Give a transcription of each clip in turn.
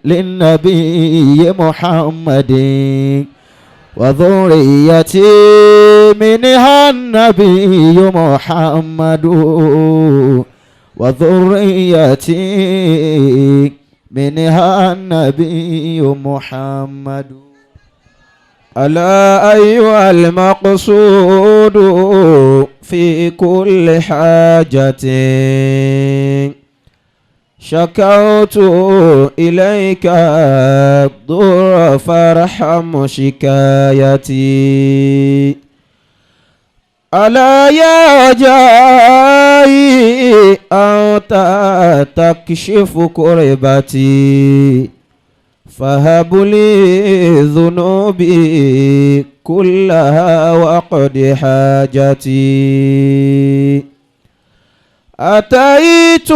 للنبي محمد وذريتي منها النبي محمد وذريتي منها النبي محمد. ألا أيها المقصود في كل حاجة شكوت إليك الضر فارحم شكايتي. ألا يا رجائي أنت تكشف كربتي فهب لي ذنوبي كلها وقد حاجتي. أتيت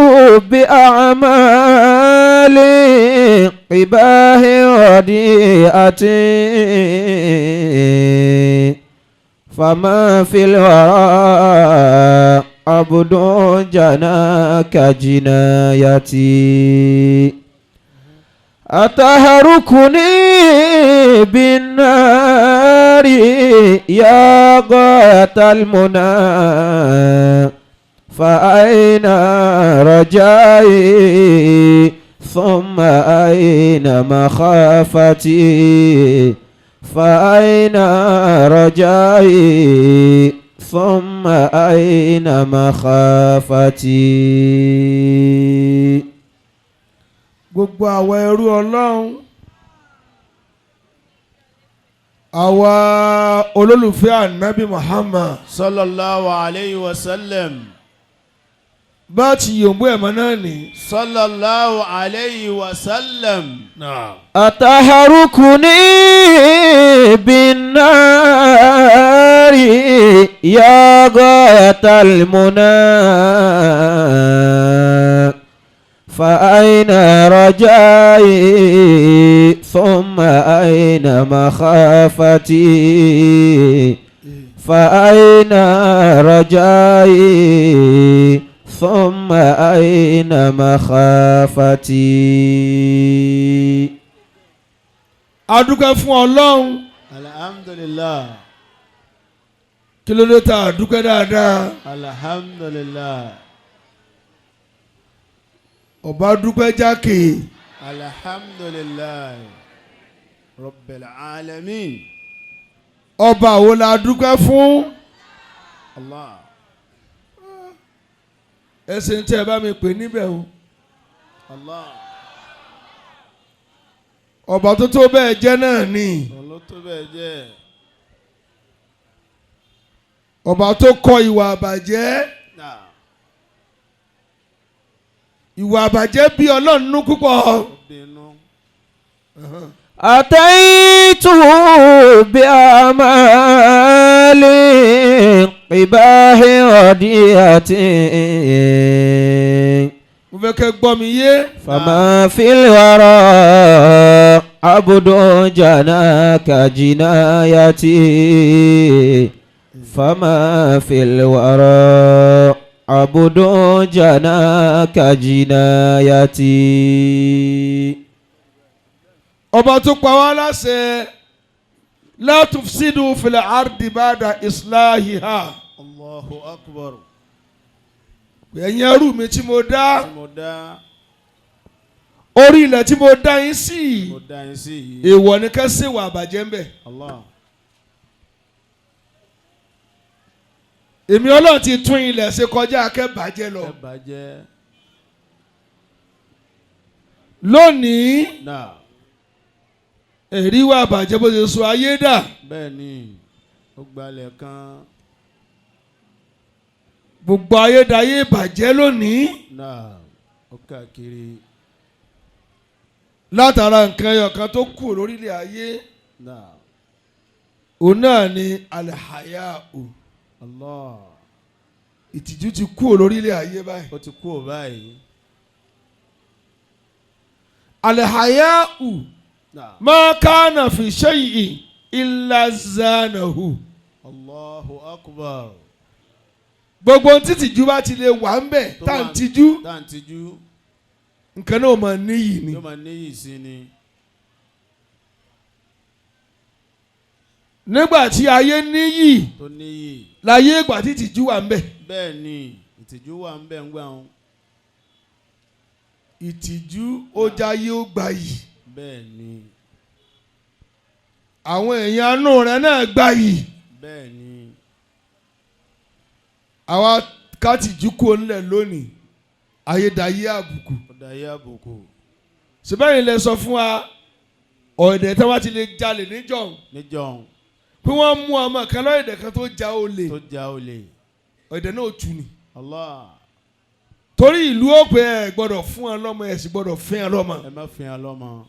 بأعمال قباه رديئة فما في الوراء عبد جناك جنايتي. أتهركني بالنار يا غاية المنى فأين رجائي ثم أين مخافتي فأين رجائي ثم أين مخافتي. Gbogbo àwa ẹrú Ọlọ́run, àwa olólùfẹ́ Ànábì Muhammad sallallahu alayhi wa sallam. Bá ti yòǹbó ẹ̀mọ́ náà ní. Sallallahu alayhi wa sallam. أتحركني بالنار يا غاية المنى فأين رجائي ثم أين مخافتي فأين رجائي ثم أين مخافتي. A dúpẹ́ fún Ọlọ́run. Alhamdulillah. Kí ló dé tá a dúpẹ́ dáadáa? Alhamdulillah. Ọba dúpẹ́ jákè. Alhamdulillah. Rabbil alamin. Ọba wo la dúpẹ́ fún? Allah. Ẹ ṣe ń tẹ́ ẹ bá mi pè níbẹ̀ o. Allah. Ọba tó tó bẹ́ẹ̀ jẹ́ náà ni. Òun ló tó bẹ́ẹ̀ jẹ́. Ọba tó kọ ìwà àbàjẹ́. Náà. Ìwà àbàjẹ́ bí Ọlọ́run nú púpọ̀. Ó bínú. أتيت بأعمال قباه رديئة Mo fẹ́ kẹ́ gbọ́ mi yé. فما في الوراء عبد جناك جنايتي فما في الوراء عبد جناك جنايتي. Ọba tó pa wá láṣẹ la tufsidu fil ardi ba'da islahiha. Allahu akbar. Ẹ̀yin ẹrú mi tí mo dá, Tí mo dá. orí ilẹ̀ tí mo dá yín sí, Mo dá yín sí yìí. èèwọ̀ ni ká ṣèwà àbàjẹ́ ń bẹ̀. Allah. Èmi Ọlọ́run ti tún ilẹ̀ ṣe kọjá akẹ́bàjẹ́ lọ. Ẹ bàjẹ́. Lónìí Náà. ẹ̀rí wà bàjẹ́ bó ṣe sọ ayé dà. Bẹ́ẹ̀ ni ó gbalẹ̀ kan. Gbogbo ayédáyé bàjẹ́ lónìí. Náà ó káàkiri. Látara nǹkan ẹyọ kan tó kù lórílẹ̀ ayé. Náà. Òun náà ni alihayau. Allah. Ìtìjú ti kú lórílẹ̀ ayé báyìí. Ó ti kú ò báyìí. Alihayau Náà. ma kana fi shay'in illa zanahu. Allahu akbar. Gbogbo títìjú bá ti lè wà ń bẹ̀ Tó tá à wà ń tijú Tá à ń tijú. Nǹkan náà máa níyì ni. Yóò máa níyì sí ni. Nígbà tí ayé níyì tó níyì. Láyé ìgbà tí ìtìjú wà ń bẹ̀. Bẹ́ẹ̀ ni, ìtìjú wà ń bẹ̀ ń gbà wọn. Ìtìjú ó jáyé ó gbayì. Bẹ́ẹ̀ ni. Àwọn èèyàn anú rẹ̀ náà gbayì. Bẹ́ẹ̀ ni. Àwa kátìjú kúrò ńlẹ̀ lónìí, ayédáyé àbùkù. Ó dayé àbùkù. Ṣùgbọ́n ilẹ̀ sọ fún wa ọ̀dẹ̀ tí wọ́n ti lè jalè níjọ̀hún níjọ̀hún pé wọ́n mú ọmọ kan lọ́ọ̀dẹ̀ kan tó ja olè, tó ja olè. Ọ̀dẹ̀ náà tù ní. Allah. Torí ìlú òpè ẹ̀ gbọ́dọ̀ fún ẹ lọ́mọ, ẹ̀ sì gbọ́dọ̀ fún ẹ lọ́mọ. Ẹ má fi hàn lọ́mọ.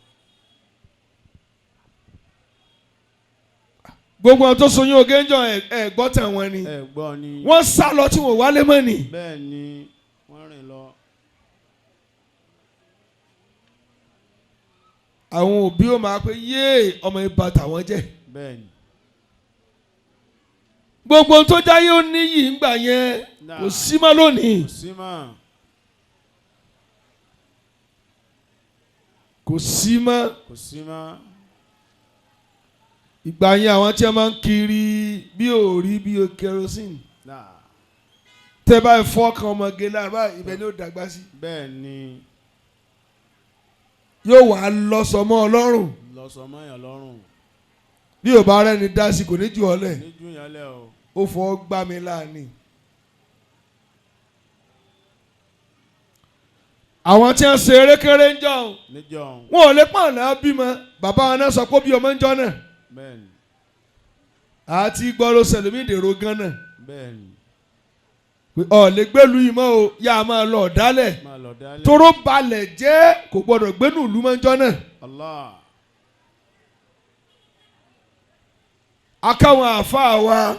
Gbogbo àwọn tó soyún oge ń jọ ẹ gbọ́ tàn wọ́n ni. Ẹ gbọ́ ni. Wọ́n sá lọ tí wọ́n wálé mọ́ ni. Bẹ́ẹ̀ ni, wọ́n rìn lọ. Àwọn òbí ó máa pé yéè, ọmọ ibà tàwọn jẹ́. Bẹ́ẹ̀ ni. Gbogbo ohun tó jáyé ó níyì ńgbà yẹn kò sí mọ́ lónìí. Kò sí mọ́. Kò sí mọ́. Kò sí mọ́. Ìgbà yẹn àwọn tí wọ́n máa ń kiri bí òrí bí kerosene tẹ́ báyìí fọ́ọ̀kan ọmọge lára báyìí, ibẹ̀ ni ó dàgbà sí. Bẹ́ẹ̀ ni. Yóò wá lọ́sọmọ́ ọlọ́run. Lọ́sọmọ́ yàn lọ́rùn. Bí ò bá rẹ́ni dá sí, kò ní jù ọ́ lẹ̀. Níjú yàn lẹ̀ o. Ó fọ́ gbá mi láàánì. Àwọn tí wọ́n ṣe erékeré ń jọ níjọ̀hún. wọn ò lè pọ́n náà bímọ, bàbá wọn náà sọ pé bí ọmọ ń jọ náà. Bẹ́ẹ̀ ni. Àti gbọ́dọ̀ sẹlẹ̀mí dèrò gan náà. Bẹ́ẹ̀ ni. Pé ọ̀ lè gbẹ́lu yìí mọ́ o, yá a máa lọ ọ̀dálẹ̀. Máa lọ dálẹ̀. Toró balẹ̀ jẹ́ kò gbọ́dọ̀ gbénú ìlú mọ́ ń jọ náà. Allah. Akáwọn àáfàá wa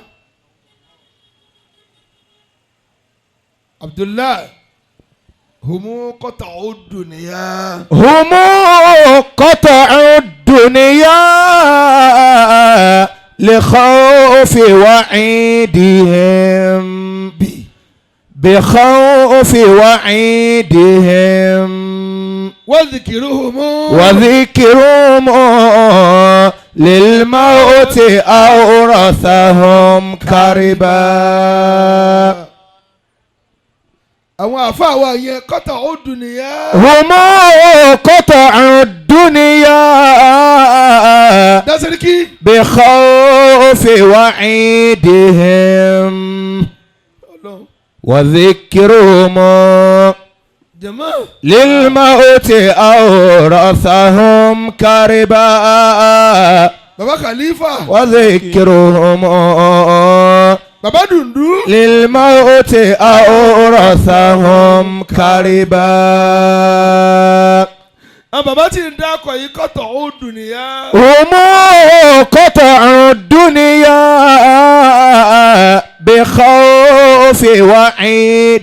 Abdullahi humu kọta ó dùn níyà. هم قطعوا الدنيا لخوف وعيدهم بخوف وعيدهم Wọ́n zikiru humu. وذكرهم للموت أورثهم كربا. Àwọn àáfàá wa yẹn kọta ó dùn níyà. هم قطعوا الدنيا Dasiriki. بخوف وعيدهم Ọlọ́run. وذكرهم Jẹ̀mọ́. للموت أورثهم كربا. Baba Khalifa. وذكرهم Baba Dundu. للموت أورثهم كربا. Àwọn bàbá tí ń dákọ̀ yìí kọta ó dùn níyà. هم قطعوا الدنيا بخوف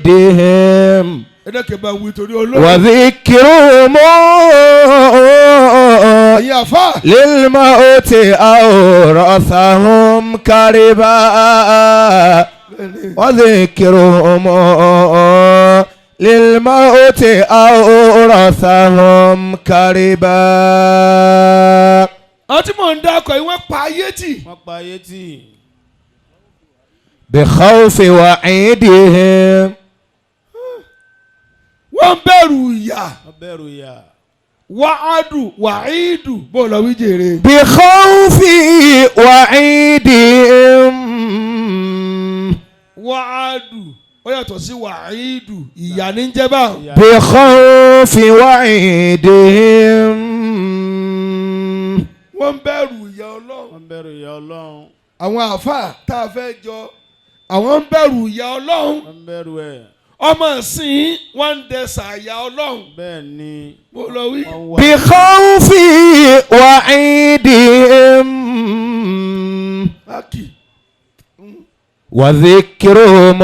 وعيدهم Ẹ dẹ́kẹ̀ bá wí torí Ọlọ́run. وذكرهم Ẹ̀yin àáfàá. للموت أورثهم كربا وذكرهم للموت أورثهم كربا. Àwọn tí mò ń dákọ̀ yìí wọ́n pa ayé tì. Wọ́n pa ayé tì. بخوف وعيدهم. Wọ́n bẹ̀rù ìyà. Wọ́n bẹ̀rù ìyà. Wàhádù wàhídù bó lọ wí jèrè. بخوف وعيدهم. Wàhádù ó yàtọ̀ sí wàhídù, ìyà ní jẹ́ báwọn. Ìyà. بخوف وعيدهم. Wọ́n bẹ̀rù ìyà Ọlọ́run. Wọ́n bẹ̀rù ìyà Ọlọ́run. Àwọn àáfàá tá a fẹ́ jọ, àwọn ń bẹ̀rù ìyà Ọlọ́run. Wọ́n bẹ̀rù ẹ̀. Ọmọ ìsìn wọ́n ń dẹsà ìyà Ọlọ́run. Bẹ́ẹ̀ ni. Bó lọ wí. Wọ́n wá. بخوف وعيدهم. Ákì. وذكرهم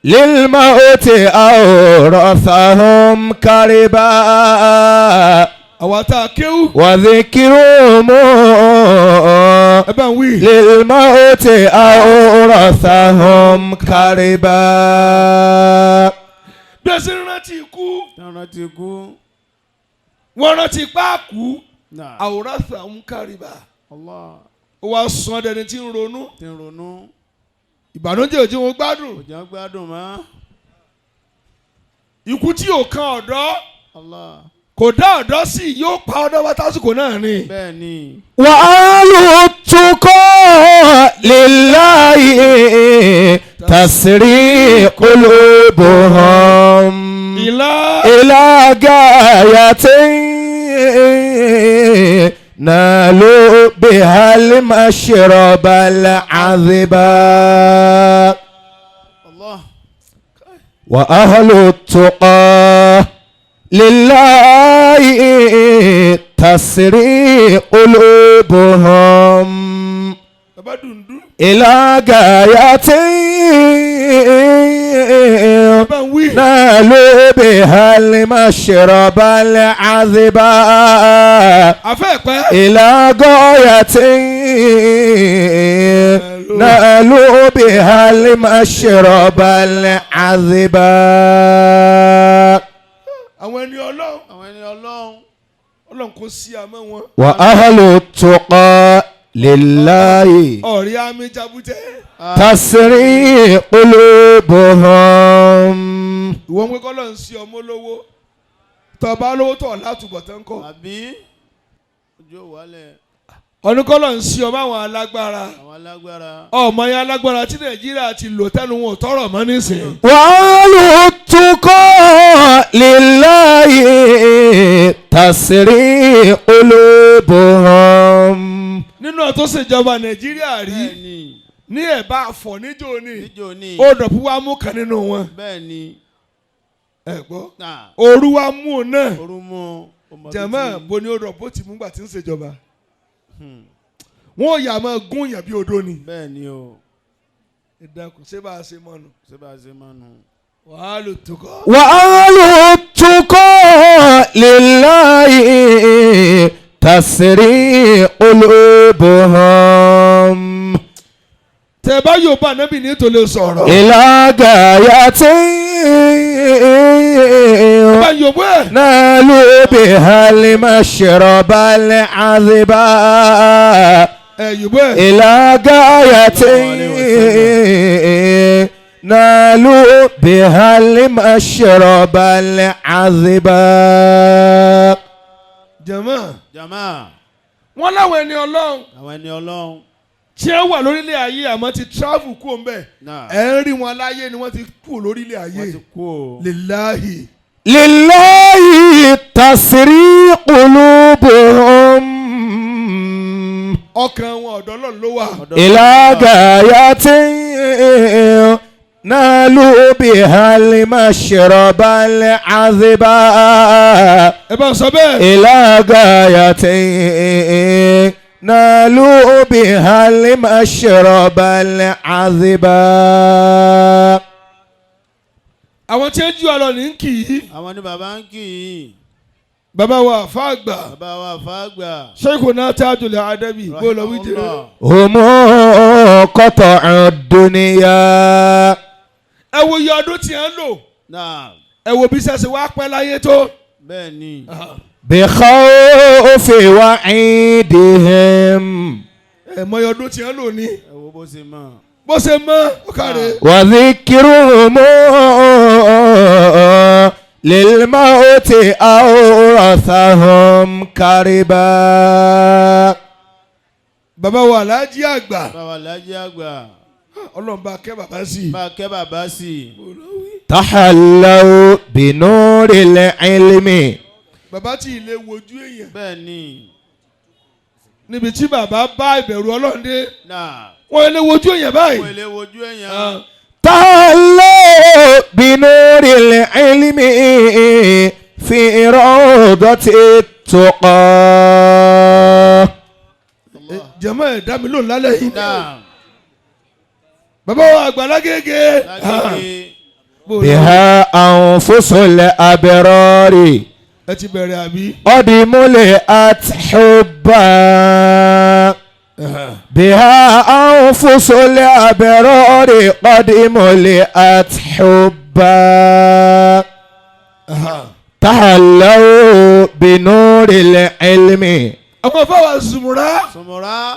للموت أورثهم كربا. Àwọn tá a kéwú. وذكرهم Ẹ bá ń wí. للموت أورثهم كربا. Bí ẹ ṣe ń rántí ikú, Tán rántí ikú. wọ́n rántí páàkú. Náà. Àwòrán sàún kárìbà. Allah. Ó wá sọ dẹni tí ń ronú. Ti ń ronú. Ìbànújẹ́ òjò wọn gbádùn. Kò jẹ́ gbádùn mọ́. Ikú tí yóò kan ọ̀dọ́ Allah. kò dá ọ̀dọ́ sí, yóò pa ọ̀dọ́ wa tásìkò náà ni. Bẹ́ẹ̀ ni. وأهل التقى لله تسري قلوبهم ìlà إلى غاية نالوا بها المشرب العذبا. Allah. وأهل التقى لله تسري قلوبهم bàbá dùndú إلى غاية bàbá ń wí. نالوا بها المشرب العذبا. Àfẹ́ ẹ̀pẹ́. إلى غاية نالوا بها المشرب العذبا. Àwọn ẹni Ọlọ́run. Àwọn ẹni Ọlọ́run. Ọlọ́run kò sí àmọ́ wọn. وأهل التقى لله Ọ̀rí àmì jabutẹ́. تسري قلوبهم. Ìwọ ń pẹ́ kọ́ lọ́n sí ọmọ lówó, tọba lówó tọ̀ látúbọ̀ tán kọ́. Àbí? Ojú òwálẹ̀. Ọdún kọ́ lọ́n sí ọmọ àwọn alágbára. Àwọn alágbára. Ọmọ yẹn alágbára tí Nàìjíríà ti lò tẹnu wọn ò tọrọ mọ́ nísìnyí. وأهل التقى لله تسري قلوبهم. Nínú ọ̀ tó ṣèjọba Nàìjíríà rí Bẹ́ẹ̀ ni. ní ẹ̀bá àfọ̀ níjó ni Níjó ni. ó dọ̀pú wa mú kan nínú wọn. Bẹ́ẹ̀ ni. Ẹ gbọ́, Náà. òru wa mú òun náà. Orú mú. Ọmọ Jẹ̀mọ́ tuntun. bo ni ó dọ̀pú ti mú gbà tí ń ṣèjọba. Wọn ò yà máa gún yàn bí odó ni. Bẹ́ẹ̀ ni o. Ẹ dákun, ṣé bá a ṣe mọ́ nu. Ṣé bá a ṣe máa nù? Wàhálà tó kọ́. وأهل التقى لله تسري قلوبهم Tẹ bá yóò bá anábì ní tòlè sọ̀rọ̀. إلى غاية Bá yóò bọ́ ẹ̀. نالوا بها المشرب العذبا. Ẹ yóò bọ́ ẹ̀. إلى غاية نالوا بها المشرب العذبا. Jẹ̀mọ́. Jama. Wọ́n láwọn ẹni Ọlọ́run Àwọn ẹni Ọlọ́run. tí ẹ wà lórílẹ̀ ayé àmọ́ ti travel kú òun bẹ́ẹ̀. Náà. Ẹ ń rí wọn láyé ni wọ́n ti kú lórílẹ̀ ayé. Wọ́n ti kú o. Lillahi. لله تسري قلوبهم Ọkàn wọn ọ̀dọ̀ Ọlọ́run ló wà. Ọ̀dọ̀ إلى غاية نالوا بها المشرب العذبا. Ẹ bá ń sọ bẹ́ẹ̀. إلى غاية نالوا بها المشرب العذبا. Àwọn tí ń jú ọ lọ ní kì í. Àwọn ni bàbá ń kì í. Bàbá wa àfa àgbà. Bàbá wa fàgbà. Sheikhuna Tajul Adabi bó lọ wí jẹ́. هم قطع الدنيا. Ẹ wo iye ọdún tí ẹ ń lò. Náà. Ẹ wo bí sẹ́sẹ̀ wá pẹ́ láyé tó. Bẹ́ẹ̀ ni. بخوف وعيدهم. Ẹ mọ iye ọdún tí ẹ ń lò ní. Ẹ wo bó ṣe mọ̀. Bó ṣe mọ́ ó káre. وذكرهم للموت أورثهم كربا. Bàbá wa Aláàjì àgbà. Bàbá wa Lájí àgbà. Ọlọ́run bá kẹ́ bàbá sí i. Bá a kẹ́ bàbá sí i. تحلوا بنور العلم. Bàbá tí ilé wojú èèyàn. Bẹ́ẹ̀ ni. Níbi tí bàbá bá ìbẹ̀rù Ọlọ́run dé. Náà. Wọ́n ilé wojú èèyàn báyìí. Wọ́n lè wojú èèyàn. تحلوا بنور العلم في روضة التقى. Jẹ̀mọ́ ẹ̀ dá mi lóhùn lálẹ́ yìí. Náà. Bàbá wa àgbà lágége. Lágége. Bó lọ. بها أنفس الأبرار Ẹ ti bẹ̀rẹ̀ àbí. قد ملئت حبا. بها أنفس الأبرار قد ملئت حبا. تحلوا بنور العلم. Àwọn afáwà Zumura. Sùmùrà.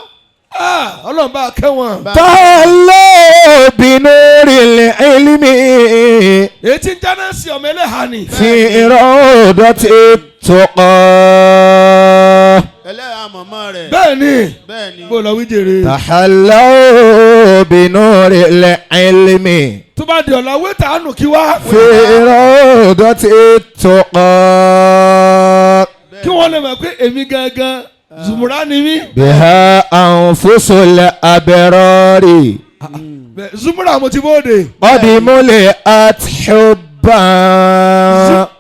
Ah, Ọlọ́run bá kẹ́ wọn. تحلوا بنور العلم. Èyí tí ń jáná sí ọmọ ẹlẹ́hà ni. في روضة التقى. Ẹlẹ́yà mọ̀mọ́ rẹ̀. Bẹ́ẹ̀ ni. Bẹ́ẹ̀ ni. Bó lọ wí jèrè. تحلوا بنور العلم. Tó bá di ọ̀la wẹ́tà àánú kí wá. في روضة التقى. Kí wọ́n lè mọ̀ pé èmi gangan Zumura ni mí. بها أنفس الأبرار. Bẹ́ẹ̀, Zumura mo ti bóde. قد ملئت حبا.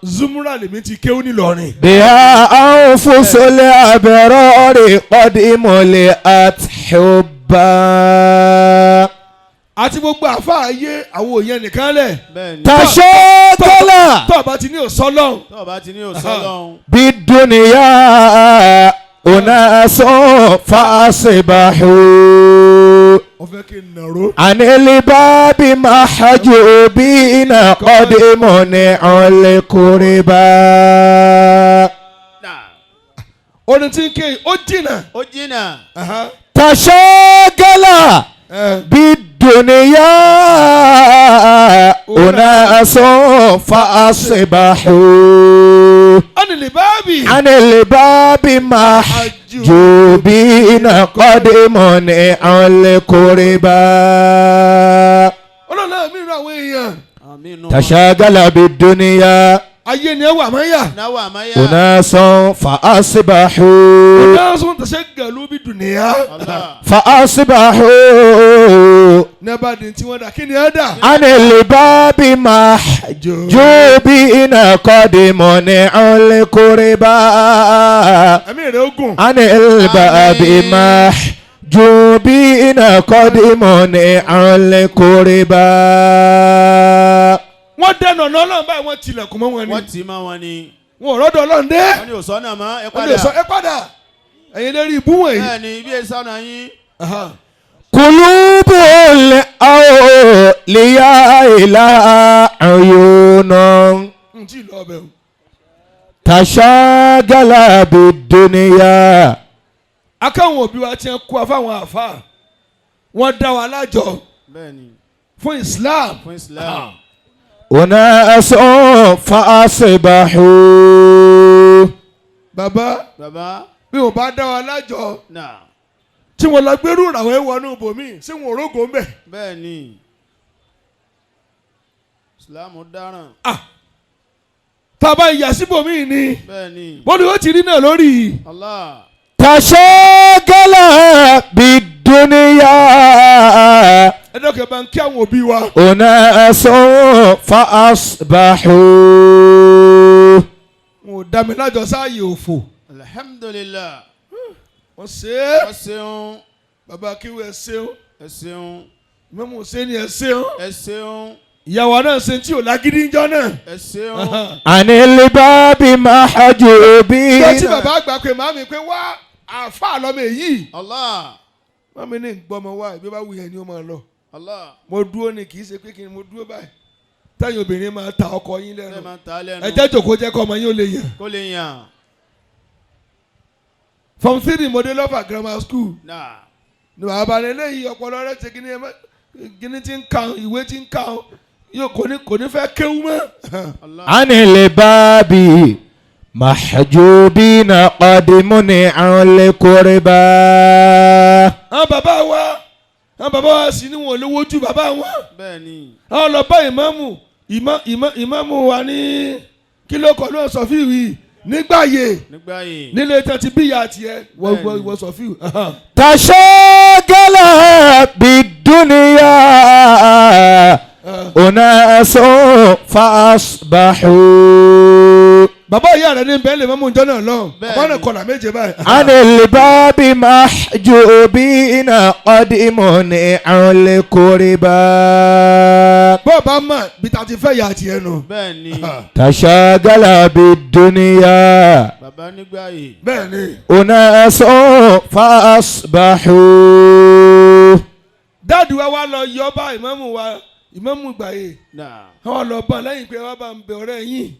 Zumura lèmi ti kéwú nílọrin. بها أنفس الأبرار قد ملئت حبا. Àti gbogbo àfa ayé àwọn òye nìkan lẹ̀. Bẹ́ẹ̀ ni. تشاغل Tó o bá ti ní òsọ́lọ́hún. Tó o bá ti ní òsọ́lọ́hún. بالدنيا أناس فأصبحوا Ó fẹ́ kí n nàró. عن الباب محجوبين قد منعوا القربى. Náà. Orin tí ń ké ó jìnà. Ó jìnnà. تشاغل بالدنيا أناس فأصبحوا Ọ̀nì lè báàbì. عن الباب محجوبين قد منعوا القربى. Ọlọ́run náà mí ràn àwọn èèyàn. Àmín nù. تشاغل بالدنيا Ayé ni ẹ wà máa ń yà. Náwó àmáyà. أناس فأصبحوا Ọ̀nà sọ̀rọ̀ tẹ̀sẹ̀ gàlú bí dùnìyà. Allah. فأصبحوا Ní ẹ bá di tí wọ́n dà kí ni ẹ dà. عن الباب محجوبين قد منعوا القربى. Ẹ̀mí rẹ̀ ó gùn. عن الباب محجوبين قد منعوا القربى. Wọ́n dẹnu ọ̀nà Ọlọ́run báyìí wọ́n tilẹ̀kùn mọ́ wọn ni. Wọ́n tì í mọ́ wọn ni. Wọn ò rọ́dọ̀ Ọlọ́run dé. Wọ́n ní òsọ́nà mọ́ ẹ Wọ́n lè sọ padà. ẹ padà. Ẹ̀yin lérí ibú wọ̀nyí. Bẹ́ẹ̀ ni ibi ìsọ̀nà yín. قلوب الأولياء لها عيون. N tí ì lọ ọbẹ̀ o. تشاغل بالدنيا. Akáwọn òbí wa ti ń kó afáwọn àfa. Wọ́n dá wa lájọ Bẹ́ẹ̀ ni. fún Islam. Fún Islam. أناس فأصبحوا Bàbá Bàbá. bí wọn bá dá wa lájọ Náà. tí wọn lọ gbérù ìràwọ̀ ẹ̀ wọnú ibòmíì sí wọn òrógò ń bẹ̀. Bẹ́ẹ̀ ni. Islam dáràn. Tá a bá yà síbòmíì ni Bẹ́ẹ̀ ni. bọ́dù ó ti rí náà lórí yìí. Allah. تشاغل بالدنيا. Ẹ dọ́kẹ́ bá ń kí àwọn òbí wa. أناس فأصبحوا Wọn ò dá mi lájọ sáàyè òfò. Alhamdulillah. Wọ́n ṣe é. Ẹ ṣeun. Bàbá akéwì ẹ ṣeun. Ẹ ṣeun. Mọ́mú Hussein ẹ ṣeun. Ẹ ṣeun. Ìyàwó náà ṣe tí ò lágídí ńjọ́ náà. Ẹ ṣeun. عن الباب محجوبين. Tó tí bàbá àgbà pé màmí pé wá àáfàá lọ́mọ èyí. Allah. Màmí ní gbọ́mọ wá ìbí bá wù yẹn ni ó máa lọ. Allah. Mo dúró ni kì í ṣe pé kí ni mo dúró báyìí. Táyà obìnrin máa ta ọkọ yín Ẹ lẹ́nu. máa ń ta lẹ́nu. Ẹ jẹ́ jòkó jẹ́ kọ́ ọmọ yín ó lè yàn. Kó lè yàn. Form 3 mo dé lọ́fà grammar school. Náà. Ní bàbá ní eléyìí ọpọlọ rẹ ṣe kíní ẹ má kíní tí ń kàn ìwé tí ń kàn yóò kò ní fẹ́ kéwú mọ́. Allah. عن الباب محجوبين قد منعوا القربى. Àwọn bàbá wa àwọn bàbá wa sì ní wọn ò lè wojú bàbá wọn. Bẹ́ẹ̀ ni. Àwọn lọ bá ìmáàmù ìmáàmù wa ní kí ló kọ ló sọ fíìwì nígbàyè Nígbà yìí. nílé tán ti bí ìyá tiẹ̀ wọ́n Bẹ́ẹ̀ni. wọ́n sọ fíìwì. تشاغل بالدنيا أناس فأصبحوا Bàbá ìyá rẹ̀ ní bẹ́ẹ̀ lè mọ́mú ìjọ náà lọ́hùn Bẹ́ẹ̀ni. bàbá náà kọlà méje báyìí. عن الباب محجوبين قد منعوا القربى. Bọ́ọ̀ bá mọ̀ bí ta ti fẹ́ ìyá tiẹ̀ nù. Bẹ́ẹ̀ ni. تشاغل بالدنيا Bàbá nígbà yìí. Bẹ́ẹ̀ ni. أناس فأصبحوا Dáàdì wa wá lọ yọ bá ìmáàmù wa ìmáàmù gbàyè Náà. àwọn lọ bá lẹ́yìn pé wá bá ń bẹ ọ̀rẹ́ yín.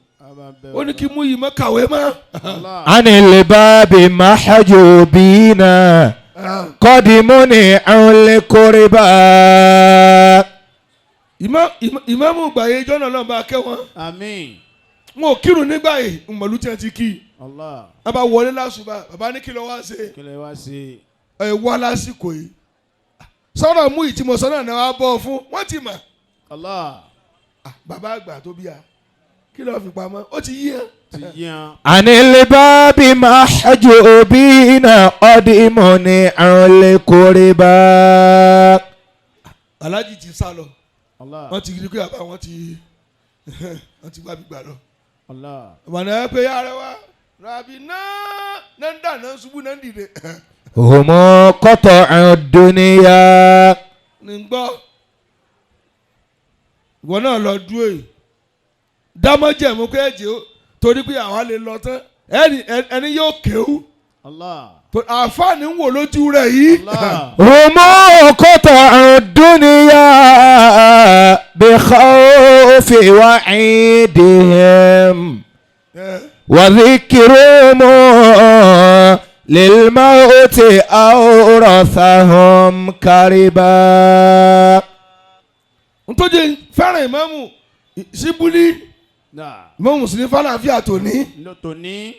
Ó ní kí mú yìí mọ́ kàwé mọ́. Allah. عن الباب محجوبين قد منعوا القربى. Ìmáàmù gbàyè jọ́nà náà bá kẹ́ wọn. Àmín. Wọn ò kírun nígbà yìí ìmọ̀lú tí wọ́n ti kí i. Allah. Wọ́n bá wọlé lásùbà, bàbá ní kí ló wá ṣe? Kí lè wá sí? Ẹ wá lásìkò yìí. Sọ̀rọ̀ mú ìtìmọ̀sọ́ náà náà wá bọ̀ fún wọ́n ti mọ̀. Allah. Ah, bàbá àgbà tó bí a kí ló fi pamọ́ ó ti yí hàn. Ti yíyan. عن الباب محجوبين قد منعوا القربى. Aláàjì ti sá lọ. Allah. Wọ́n ti rí pé bàbá wọn ti wá gbígbà lọ. Allah. Ìmọ̀nà ẹ pé yára wa rabi náà náà ń dà náà ń ṣubú náà ń dìde. هم قطعوا الدنيا. Ní gbọ́, ìwọ náà lọ dúró yìí, dámọ́jẹ̀mú pé ẹ̀jẹ̀ ó torí pé àwa lè lọ tán, ẹni ẹni yóò kéwú. Allah. Àǹfààní ń wò lójú rẹ̀ yìí. Allah. هم قطعوا الدنيا بخوف وعيدهم وذكرهم للموت أورثهم كربا. Ntọ́jú fẹ́ràn ìmáàmù síbúlí. Náà. Ìmáàmù mùsùlùmí fàlàáfíà tòní. Ló tòní.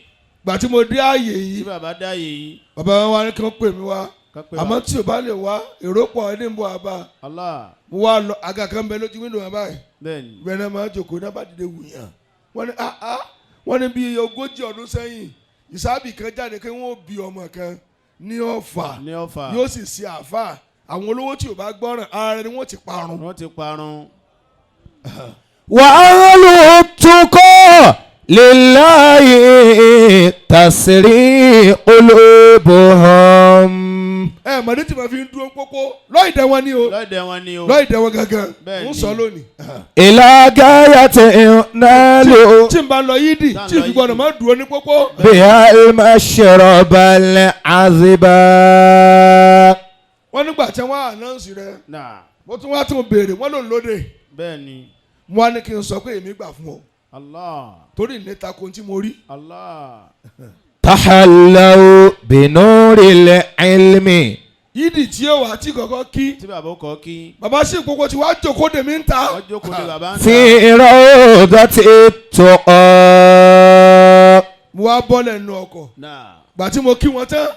Gbà tí mo dé ààyè Tí yìí, bàbá dá yìí. Bàbá wọn wá ní kí wọ́n pè mí wá. Ká pè wá. Àmọ́ tí o bá lè wá, èrò pọ̀ ẹni ń bọ̀ àbá. Allah. Mo wá lọ, àga kan bẹ lójú wíńdò wọn báyìí. Bẹ́ẹ̀ni. Bẹ́ẹ̀ náà máa jókòó náà bá dìde wùyàn. Wọ́n ní ah ah, wọ́n ní bí 40 ọdún sẹ́yìn, ìsáàbì kan jáde pé wọ́n ó bí ọmọ kan ní Ọ̀fà. Ní Ọ̀fà. Yóò sì ṣe àáfà. Àwọn olówó tí ò bá gbọ́ràn ara rẹ̀ ni wọ́n ti parun. Wọ́n ti parun. وأهل التقى لله تسري قلوبهم. Ẹ mọ̀dé tí mo fi ń dúró pópó lọ́ọ̀dẹ̀ wọn ni o. Lọ́dẹ̀ wọn ni o. Lọ́ọ̀dẹ̀ wọn gangan. Bẹ́ẹ̀ Ń ni. sọ lónìí. إلى غاية نال Tí n bá lọ yídì, Tá ń tí n lọ fi gbọ́dọ̀ yídì. máa dúró ní pópó. بها المشرب العذبا. Wọ́n nígbà tí wọ́n announce rẹ̀, Náà. mo tún wá tún béèrè, wọ́n lòun lóde. Bẹ́ẹ̀ni. Mo wá ní kí n sọ pé èmi gbà fún ọ Allah. torí ìníta ko tí mo rí. Allah. تحلوا بنور العلم. Yídì tí ó wà tí kọ̀kọ́ kí Tí bàbá ó kọ́ kí. bàbá sí ìkókó tí wàá jòkó dèmí ń ta. Wọ́n jókòó de bàbá ń ta. في روضة التقى. Mo wá bọ́lẹ̀ nínú ọkọ̀. Náà. Gbà tí mo kí wọn tán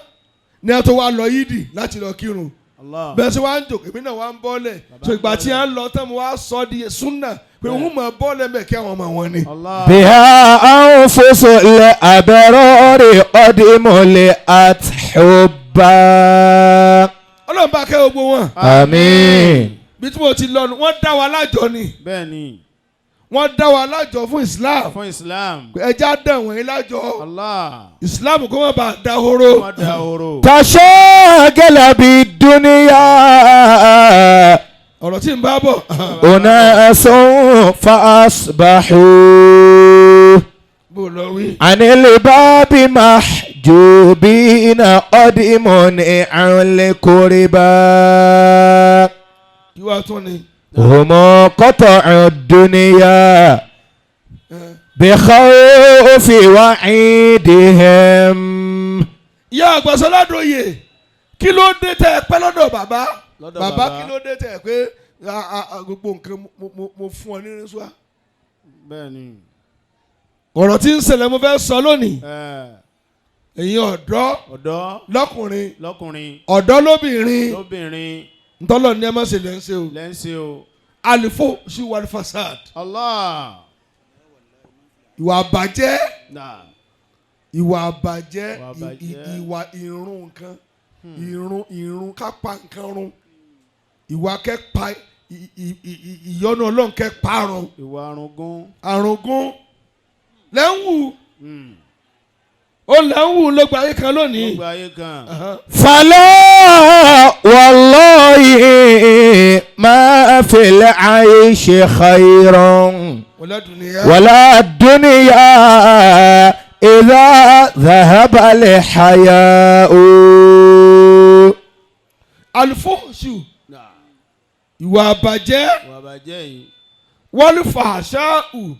ní ẹ tó wá lọ yídì láti lọ kírun. Allah. Bẹ́ẹ̀ sọ wá ń jòkó, èmi náà wá ń bọ́lẹ̀. Bàbá So ń ìgbà tí bọ́lẹ̀. à ń lọ tán, mo wá sọ di súnà pé òun mọ̀ bọ́lẹ̀ mẹ́ kí àwọn ọmọ wọn ni. Allah. بها أنفس الأبرار قد ملئت حبا. Ọlọ́run bá kẹ́ gbogbo wọn. آمين. Bí tí mo ti lọ nù, wọ́n dá wa lájọ ni. Bẹ́ẹ̀ni. Wọ́n dá wa lájọ fún Islam. Fún Islam. Ẹja dẹ̀ wọ̀nyí lájọ. Allah. Islam kó má bàa dahoro. Wọ́n da oró. تشاغل بالدنيا Ọ̀rọ̀ tí ń bá bọ̀. أناس فأصبحوا Bó lọ wí. عن الباب محجوبين قد منعوا القربى. Kí wàá tún ni. هم قطعوا الدنيا بخوف وعيدهم. Ìyá àgbàsọ́ládòye, kí ló dé tẹ́ ẹ pẹ́ lọ́dọ̀ bàbá? Lọ́dọ̀ bàbá bàbá. Kí ló dé tẹ́ ẹ pé gbogbo nǹkan mo fún ọ ní rísúà. Bẹ́ẹ̀ni. Ọ̀rọ̀ tí ń ṣẹlẹ̀ mo fẹ́ sọ lónìí. Ẹ Ẹ̀yin ọ̀dọ́ ọ̀dọ́ lọ́kùnrin, lọ́kùnrin, ọ̀dọ́ lóbìnrin, lóbìnrin, ntọ́lọ̀ ní ẹ má ṣe lẹ́ ń ṣe o. Lẹ́ ń ṣe o. Àlìfo sí wàlífàsáàd. Allah. Ìwà àbàjẹ́. Náà. Ìwà àbàjẹ́. Ìwà àbàjẹ́. Ìwà ìrun nǹkan, ìrun kápá nǹkan run, ìwà kẹ́pa ìyọ́nú Ọlọ́run kẹ́pa run. Ìwà arúgún. Àrùngún lẹ́ńwù ó lẹ́ńwù ló gba ayé kan lónìí. Gbogbo ayé kan. فلا والله ما في العيش خير wọlé dùnìyà. ولا الدنيا إذا ذهب الحياء. Àlùfóòsù, Náà. ìwà àbàjẹ́, Ìwà àbàjẹ́ yìí. wọ́n fàṣàù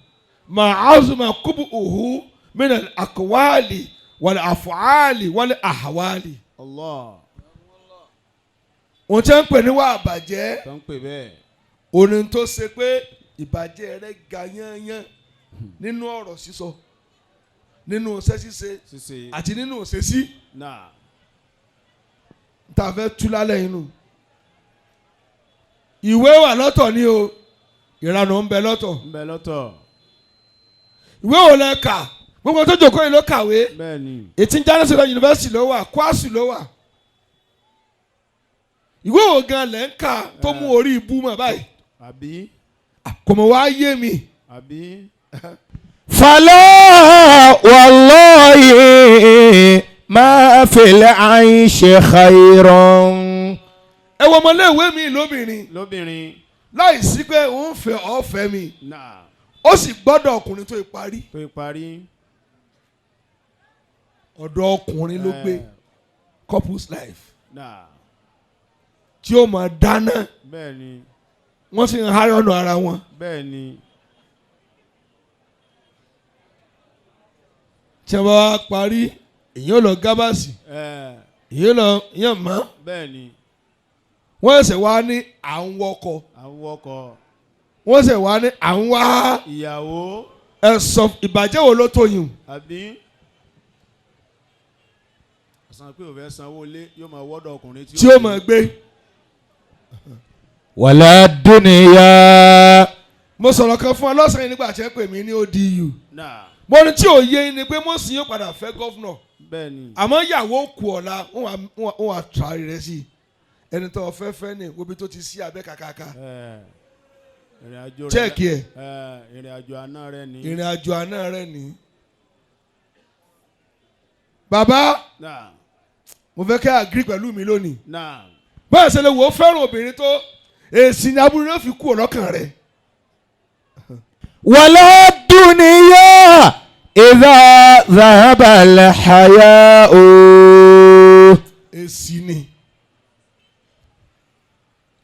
Màázùmá kúbù òhù mìíràn àkọwálì wàlẹ̀ àfọ̀álì wàlẹ̀ àhàwálì. Allah. Wọ́n ti ń pè ní wà àbàjẹ́ Tó ń pè bẹ́ẹ̀. òní tó ṣe pé ìbàjẹ́ rẹ̀ ga yányán nínú ọ̀rọ̀ sísọ, nínú iṣẹ́ ṣíṣe Ṣíṣe. àti nínú ìṣesí. Náà. Tá a fẹ́ tú lálẹ́ inú. Ìwé wà lọ́tọ̀ ni o, ìranù ń bẹ lọ́tọ̀. Ń bẹ lọ́tọ̀. Ìwé wo lẹ kà? Gbogbo tó jókòó yìí ló kàwé. Bẹ́ẹ̀ ni. Ètí Jánásílẹ̀ yunifásitì ló wà, Kwásù ló wà. Ìwé wo gan lẹ ń kà tó mú orí ibú mọ̀ báyìí? Àbí. Kò mọ̀ wá yé mi. Àbí. فلا والله ما في العيش خير. Ẹ wo ọmọléèwé mi lóbìnrin Lóbìnrin. láì sí pé òun fẹ́ ọ̀fẹ́ mi, Náà. ó sì gbọ́dọ̀ ọkùnrin tó parí. Tó parí. Ọ̀dọ̀ ọkùnrin ló gbé couples life Náà. tí ó máa dáná, Bẹ́ẹ̀ ni. wọ́n sì ń hárọ̀nù ara wọn. Bẹ́ẹ̀ ni. Tí wọ́n bá wá parí, èyàn lọ gábàsì, èyàn lọ yàn mọ́. Bẹ́ẹ̀ ni. Wọ́n ṣẹ̀ wá ní à ń wọkọ̀, À ń wọkọ̀. wọ́n ṣẹ̀ wá ní à ń wá Ìyàwó. Ẹ sọ ìbàjẹ́ wo ló tó yùn? Àbí. San pé òun fẹ́ sanwó ilé yóò máa wọ́dọ̀ ọkùnrin tí ó máa gbé. ولا الدنيا. Mo sọ̀rọ̀ kan fún ọ lọ́sàn-án yìí nígbà tí ẹ pè mí ní ODU. Náà. Mo ní tí ò yé ni pé mo sì yóò padà fẹ́ governor, Bẹ́ẹ̀ ni. àmọ́ ìyàwó kù ọ̀la wọ́n wà tàrí rẹ̀ sí i. Ẹni tó fẹ́ fẹ́ ní wo bí tó ti sí abẹ́ kàkàkà. Ìrìn àjò rẹ̀. Chẹ́ẹ̀kì ẹ̀. Ìrìn àjò àná rẹ̀ ni. Ìrìn àjò àná rẹ̀ ní. Bàbá, Náà. mo fẹ́ kẹ́ agree pẹ̀lú mi lónìí. Náà. Báyọ̀ ṣe lè wò ó fẹ́ràn obìnrin tó èsì ní aburú yóò fi kú ọlọ́kàn rẹ̀. ولا الدنيا إذا ذهب الحياء. Èsì ni.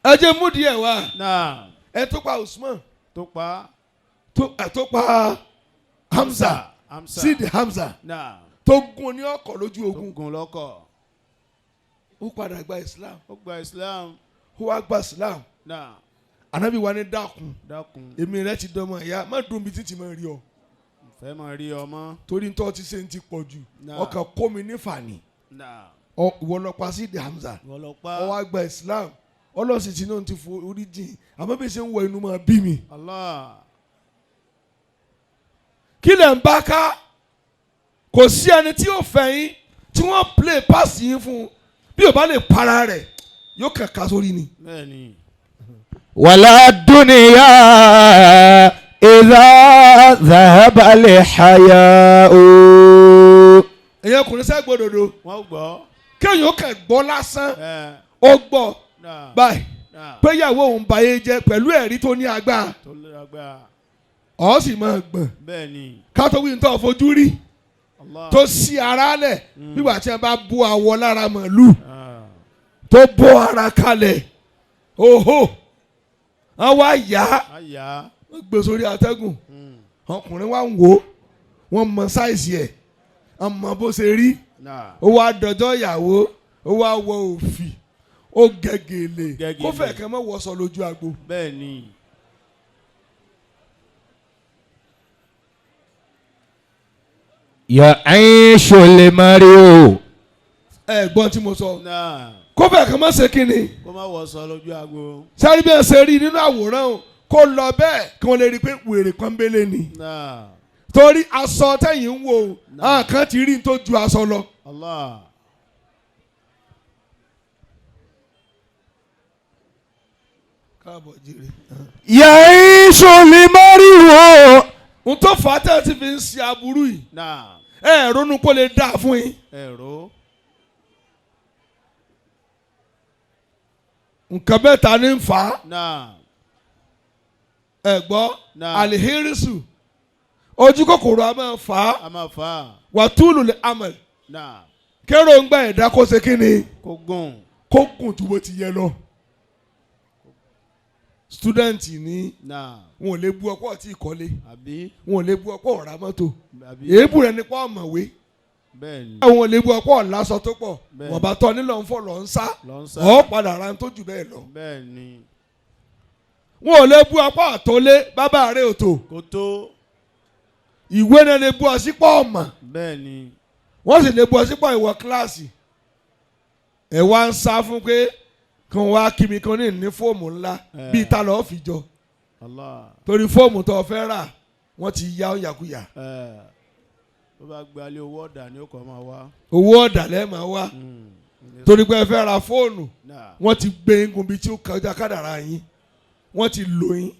Ẹ jẹ́ mú díẹ̀ wá. Náà. Ẹ tó pa Usman, Tó pa. tó pa Hamza, Hamza. Sidi Hamza, Náà. tó gún ní ọkọ̀ lójú Tó ogun. gun lọ́kọ̀. Ó padà gba Islam. Ó gba Islam. Ó wá gba Islam. Náà. Ànábì wa ní dákun, Dákun. èmi rẹ ti dọmọ ìyá, má dùn mí títí máa rí ọ, Fẹ́ máa rí ọmọ. torí ń tọ́ ti ṣe ń ti pọ̀ jù. Náà. Ọkàn kó mi ní fàní. Náà. Ìwọ lọ pa Sidi Hamza. Wọ́n lọ pa. Ó wá gba Islam, ọlọ́sìn tí náà ti fo orí jìn, àmọ́ bí ṣe ń wọ inú máa bí mi. Allah. Kí lẹ̀ ń bá ká? Kò sí ẹni tí yóò fẹ́ yín tí wọ́n play pass yín fún un, bí o bá lè para rẹ̀ yóò kàn ká sórí ni. Bẹ́ẹ̀ ni. ولا الدنيا إذا ذهب الحياء. Ẹ̀yin ọkùnrin sẹ́ gbódòdó, Wọ́n gbọ́. kéèyàn ó kàn gbọ́ lásán, ó gbọ́ Náà. báyìí Náà. péyàwó òun báyé jẹ́ pẹ̀lú ẹ̀rí tó ní agbára, Tó lágbára. ọ̀ sì máa gbọ̀n Bẹ́ẹ̀ ni. ká tó wí ní tó fojú rí Allah. tó sí ara lẹ̀ nígbà tí a bá bó awọ lára màlúù, Ah. tó bó ara kalẹ̀, oho, wọ́n wá yá, Àyà. wọ́n gbé sórí atẹ́gùn, ọkùnrin wa ń wò ó, wọ́n mọ size ẹ̀, wọ́n mọ bó ṣe rí. Náà. Ó wá dọjọ́ ìyàwó, ó wá wọ òfì, ó gẹ̀gẹ̀lẹ̀, Gẹ̀gẹ̀lẹ̀. kó fẹ̀ kẹ́ mọ́ wọṣọ lójú agbo. Bẹ́ẹ̀ ni. يعيش المرء. Ẹ gbọ́n tí mo sọ. Náà. Kó fẹ̀ kẹ́ mọ́ ṣe kínni. Kó má wọṣọ lójú agbo. Sáré bí ẹ ṣe rí nínú àwòrán o, kó lọ bẹ́ẹ̀ kí wọ́n lè rí i pé wèrè pọ́nbélé ni. Náà. Torí aṣọ tẹ̀yìn ń wò ó, àwọn kan ti rí n tó ju aṣọ lọ. Allah. Káàbọ̀ jèrè. يعيش المرء. N tó fà á tẹ́ ti fi ń ṣe aburú yìí, Náà. ẹ ronú kó lè dáa fún yín. Ẹ̀rọ. Nǹkan mẹ́ta ní ń fà á. Náà. Ẹ gbọ́. Náà. Alihirisu, ojú kòkòrò a máa fà á. A máa fà á. Wàtúùlù lè amẹ̀lì, Náà. kérò ń gbà ẹ̀dá kó ṣe kí ni? Kó gùn. Kó gùn ju bó ti yẹ lọ. Student ní Náà. wọn ò lè bu ọ̀pọ̀ tí ìkọ́lé, Àbí. wọn ò lè bu ọ̀pọ̀ ọ̀rá mọ́tò. Àbí. Èébù rẹ nípa ọ̀mọ̀wé. Bẹ́ẹ̀ ni. Àwọn ò lè bu ọ̀pọ̀ ọ̀làsọ tó pọ̀. Bẹ́ẹ̀. Wọ́n bá tọ́ nílò ń fọ̀ lọ́ ń sá. Lọ ń sá. Ọ̀ padà ra ń tó jù bẹ́ẹ̀ lọ. Bẹ́ẹ̀ ni. Wọn ò lè bu ọ̀pọ̀ àtọ́lé bàbá rẹ̀ òtò. Kó tó. Ìwé náà lè bu ọsípọ̀ ọ̀mà. Bẹ́ẹ̀ ni. Wọ́n sì lè bu ọsípọ̀ ìwọ kíláàsì. Ẹ̀ wá ń sá fún pé kí wọ́n wá kí mi kí wọ́n ní fóòmù ńlá bíi ta lọ́ọ́ fi jọ. Allah. Torí fóòmù tó o fẹ́ rà wọ́n ti ya ó yàkuyà. Ẹ̀ tó bá gbalẹ̀ owó ọ̀dà ni ó kọ́ máa wá. Owó ọ̀dà lẹ́ẹ̀ máa wá torí pé ẹ fẹ́ ra fóònù. Náà. Wọ́n ti gbé egun bíi tí ó kọjá kádàrá yín, wọ́n ti lò yín,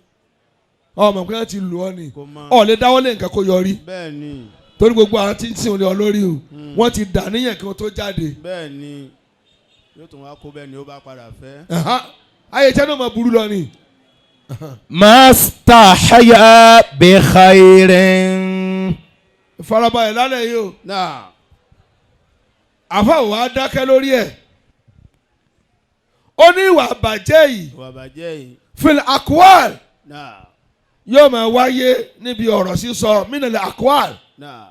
ọmọ pé wọ́n ti lò ọ́ ni. Kò mọ. Ọ̀ lè dáwọ́ lé nǹkan kó yọrí. Bẹ́ẹ̀ ni. Torí gbogbo àwọn tí ń sìn ọ lórí o, wọ́n ti dà níyàn kí wọ́n tó jáde. Bẹ́ẹ̀ ni. Yóò tún wá kó bẹ́ẹ̀ ni ó bá padà fẹ́. Ayé iṣẹ́ náà máa burú lọ ni. ما استحيا بخير. Ìfarabalẹ̀ lálẹ́ yìí o. Náà. Àfa wa dákẹ́ lórí ẹ̀, ó ní ìwà àbàjẹ́ yìí Ìwà bàjẹ́ yìí. fil akwal Náà. yóò máa wáyé níbi ọ̀rọ̀ sísọ minal akwal. Náà.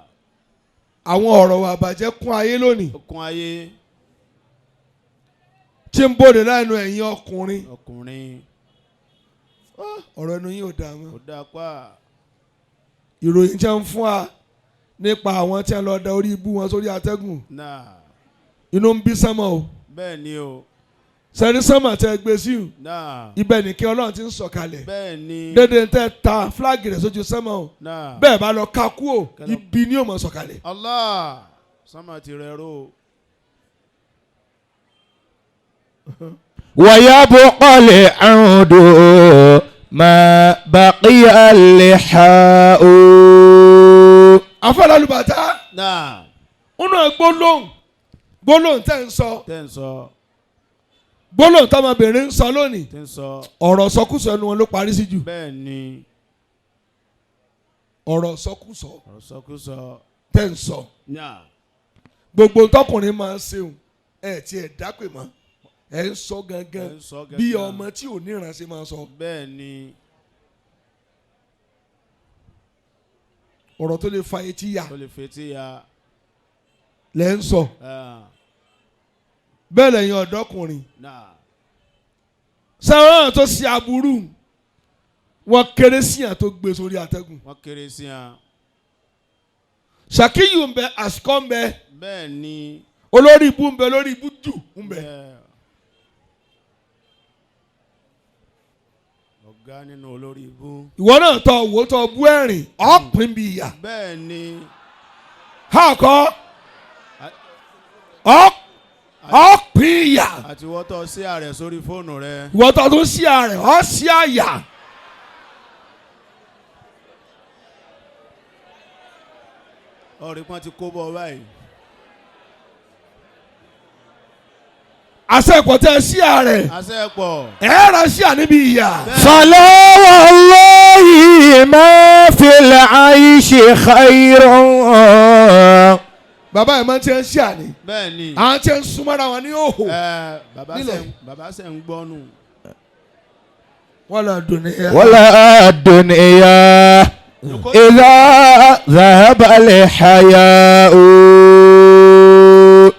Àwọn ọ̀rọ̀ wà bàjẹ́ kún ayé lónìí Ó kún ayé. tí ń bòde láìnu ẹ̀yin ọkùnrin. Ọkùnrin. Ọ̀rọ̀ ẹnu yín ò dáa mọ́. Kò dáa pa. Ìròyìn tí ń fún wa nípa àwọn tí ń lọ da orí ibú wọn sórí atẹ́gùn, Náà. inú ń bí sánmọ̀ o. Bẹ́ẹ̀ ni o. Sẹ́ni sánmọ̀ tẹ́ gbé sí o, Náà. ibẹ̀ nìkẹ́ Ọlọ́run ti ń sọ̀kalẹ̀. Bẹ́ẹ̀ ni. Dédé tẹ́ ta fúláàgì rẹ̀ sójú sánmọ̀ o, Náà. bẹ́ẹ̀ bá lọ ká kú o, Kẹlọ. ibi ni yóò mọ̀ sọ̀kalẹ̀. Allah. Sánmà ti rẹ̀ ró. ويبقى العود ما بقي اللحاء. Afọlálùbàtà. Náà. Ń náà gbólóhùn gbólóhùn tẹ́ ń sọ, Tẹ́ ń sọ. gbólóhùn tọmọbìnrin ń sọ lónìí, Tẹ́ ń sọ. Ọ̀rọ̀ sọkúsọ ẹnu wọn ló parí sí jù. Bẹ́ẹ̀ ni. Ọ̀rọ̀ sọkúsọ Ọ̀rọ̀ sọkúsọ. tẹ́ ń sọ. Náà. Gbogbo tọkùnrin máa ń ṣeun ẹ tí ẹ dápè mọ́ ẹ ń sọ gangan Ẹ ń sọ gangan. bí ọmọ tí ò níran ṣe máa sọ. Bẹ́ẹ̀ ni. Ọ̀rọ̀ tó lè fa etí ya Tó lè fetí ya. lẹ́ ń sọ. Ah, Bẹ́ẹ̀ lẹ́yìn ọ̀dọ́kùnrin Náà. sẹ́wọ́n tó ṣe aburú wọn kéré sí yàn tó gbé sórí atẹ́gùn. Wọ́n kéré sí yan. Ṣàkíyù ń bẹ, àsìkò ń bẹ. Bẹ́ẹ̀ ni. Olórí ibú ń bẹ, olórí ibú jù ń bẹ. Bẹ́ẹ̀. Ọ̀gá nínú olórí ibú. Ìwọ náà tọ wò tọ bú ẹ̀rìn ọ̀pìn bí ìyà. Bẹ́ẹ̀ ni. Ha kọ́ ọ̀pìn ìyà. Àti wọ́tọ̀ sí ààrẹ sórí fóònù rẹ. Ìwọ tó tún sí ààrẹ ọ̀ sí àyà. Ọ̀rẹ́ pọ́n ti kó bọ́ báyìí. Àṣẹ ìpọ̀tẹ́ sí ààrẹ. Àṣẹ pọ̀. Ẹ̀ rà sí àníbi ìyà. فلا والله ما في العيش خير. Bàbá ẹ̀ máa ń tiẹ̀ ń sí àní. Bẹ́ẹ̀ ni. Àwọn tiẹ̀ ń súnmọ́ra wọn ní òhò. Ẹ bàbá Nílẹ̀. sẹ̀ bàbá sẹ̀ ń gbọ́nù. Wọ́n lọ dùn ní ẹ̀. ولا الدنيا إذا ذهب الحياء.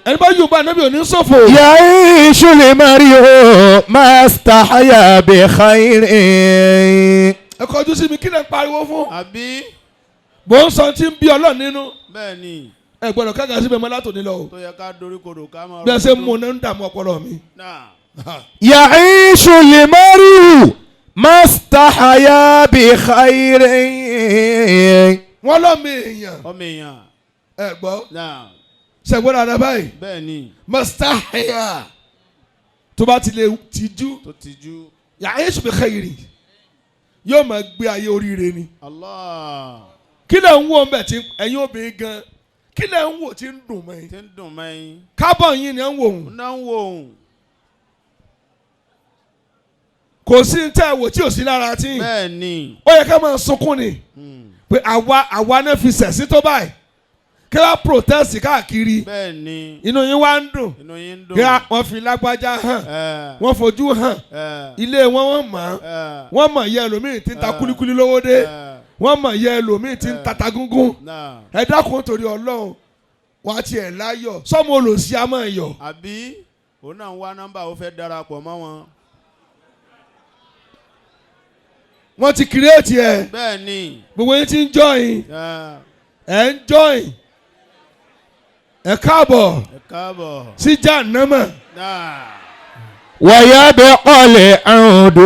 Ẹni bá yóò bá anábì òní sọ̀fò. يعيش المرء ما استحيا بخير. Ẹ kọjú sí mi, kí lẹ ń pariwo fún? Àbí. Mò ń sọ tí ń bí Ọlọ́run nínú. Bẹ́ẹ̀ ni. Ẹ gbọ́dọ̀ kága síbẹ̀ mọ́ látòní lọ o. Tó yẹ ká dorí kodò ká máa. Bí ẹ ṣe ń mú un náà ń dààmú ọpọlọ mi. Náà. يعيش المرء ما استحيا بخير. Wọ́n lọ́mọ èèyàn. Ọmọ èèyàn. Ẹ gbọ́. Náà. Ṣẹ̀gbọ́n dáadáa báyìí. Bẹ́ẹ̀ ni. Mustahia tó bá ti lè tijú, Tó tijú. ya'ishu bi khairi, yóò máa gbé ayé oríire ni. Allah. Kí lẹ̀ ń wò ń bẹ̀ tí ẹ̀yin obìnrin gan, kí lẹ̀ ń wò tí ń dùn mọ́ yín? Tí ń dùn mẹ́yìn. Kábọ̀ yín ni ẹ̀ ń wò ó. Náà ń wo òun. Kò sí ní tẹ́ ẹ wò tí ò sí lára tí. Bẹ́ẹ̀ ni. Ó yẹ ká máa sunkún ni pé àwa náà fi sẹ̀sí tó báyìí. Kí wọ́n protest káàkiri. Bẹ́ẹ̀ ni. Inú yín wá ń dùn. Inú yín ń dùn. Kí wọ́n fi lágbájá hàn. Ẹ. Wọ́n fojú hàn. Ẹ. Ilé wọn wọ́n mọ̀. Ẹ. Wọ́n mọ̀ yẹ ẹlòmíì tí ń ta kúlíkúlí lówó dé. Ẹ. Wọ́n mọ̀ yẹ ẹlòmíì tí ń tata gúngún. Náà. Ẹ dákun torí Ọlọ́run, wàá tiẹ̀ láyọ̀ sọ́mọ olòṣì á máa yọ̀. Àbí òun náà ń wá nọ́mbà, ó fẹ́ darapọ̀ mọ́ wọn. Wọ́n ti create ẹ̀. Bẹ́ẹ̀ ni. Gbogbo yín ti ń join. Ẹ. Ẹ̀ ń join, ẹ káàbọ̀ Ẹ káàbọ̀. sí Jahannama. Náà. ويبقى العود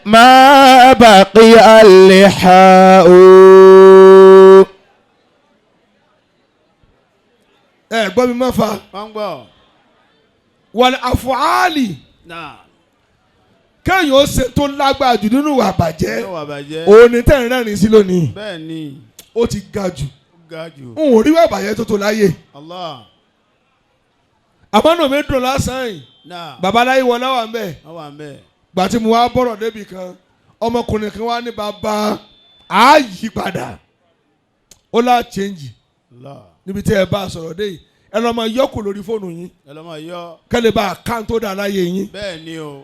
ما بقي اللحاء. Ẹ gbọ́ mi má fa. Wọ́n ń gbọ́. Wal af'ali. Náà. Kéèyàn ó ṣe tó lágbára jù nínú ìwà àbàjẹ́. Yóò wà bàjẹ́. Òun ni tẹ́ ń rẹ́rìn sí lónìí. Bẹ́ẹ̀ ni. Ó ti ga jù. Ó ga jù. N ò rí ìwà àbàjẹ́ tó tó láyé. Allah. Àmọ́ nù mí dùn lásán yìí. Náà. Babaláyé wọlé wà ń bẹ̀. Wọ́n wà ń bẹ̀. Gbà tí mo wá bọ̀rọ̀ débi kan, ọmọkùnrin kan wá ní bàbá á yí padà, ó lá change. Allah. Níbi tí ẹ bá a sọ̀rọ̀ dé yìí, ẹ lọ́ máa yọkù lórí fóònù yín. Ẹ lọ́ máa yọ. Kẹ́lẹ́ bá a kán tó dà láyé yín. Bẹ́ẹ̀ ni o.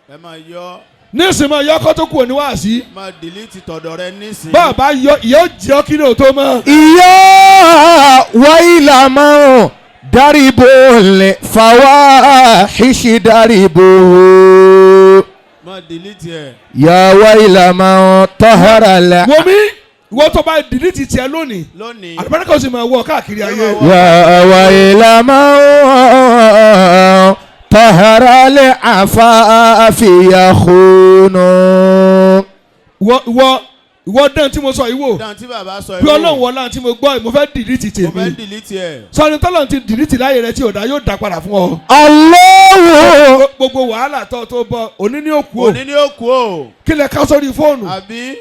Ẹ máa yọ. Nísìnyí máa yọkọ́ tó kù òní wá sí. Máa dìlítì tọ̀dọ̀ rẹ nísìnyí. Bá a bá yọ, ìyá ó jẹ́ ọ́ kí ni ò tó mọ́. يا ويل من ضرب الفواحش ضربه. Máa dìlítì ẹ̀. يا ويل من طهر Wo mi, ìwọ tó bá dìlítì tiẹ̀ lónìí, Lónìí. àlùbáríkà ó sì máa wọ káàkiri ayé. يا ويل من طهر العفاف يخون. Ìwọ dán tí mo sọ yìí wò. Dáhùn tí bàbá sọ Bí Ọlọ́run wọlá tí mo gbọ́ yìí, mo fẹ́ dìlítì Mo fẹ́ tèmi. dìlítì ẹ̀. Sọ́ni tọ́lọ̀ ti dìlítì láyé rẹ tí ò dá, yóò dá padà fún ọ. الله Gbogbo wàhálà tó bọ òní ní òkú o. Òní ni ó kú o. Kí lẹ ká sórí fóònù? Àbí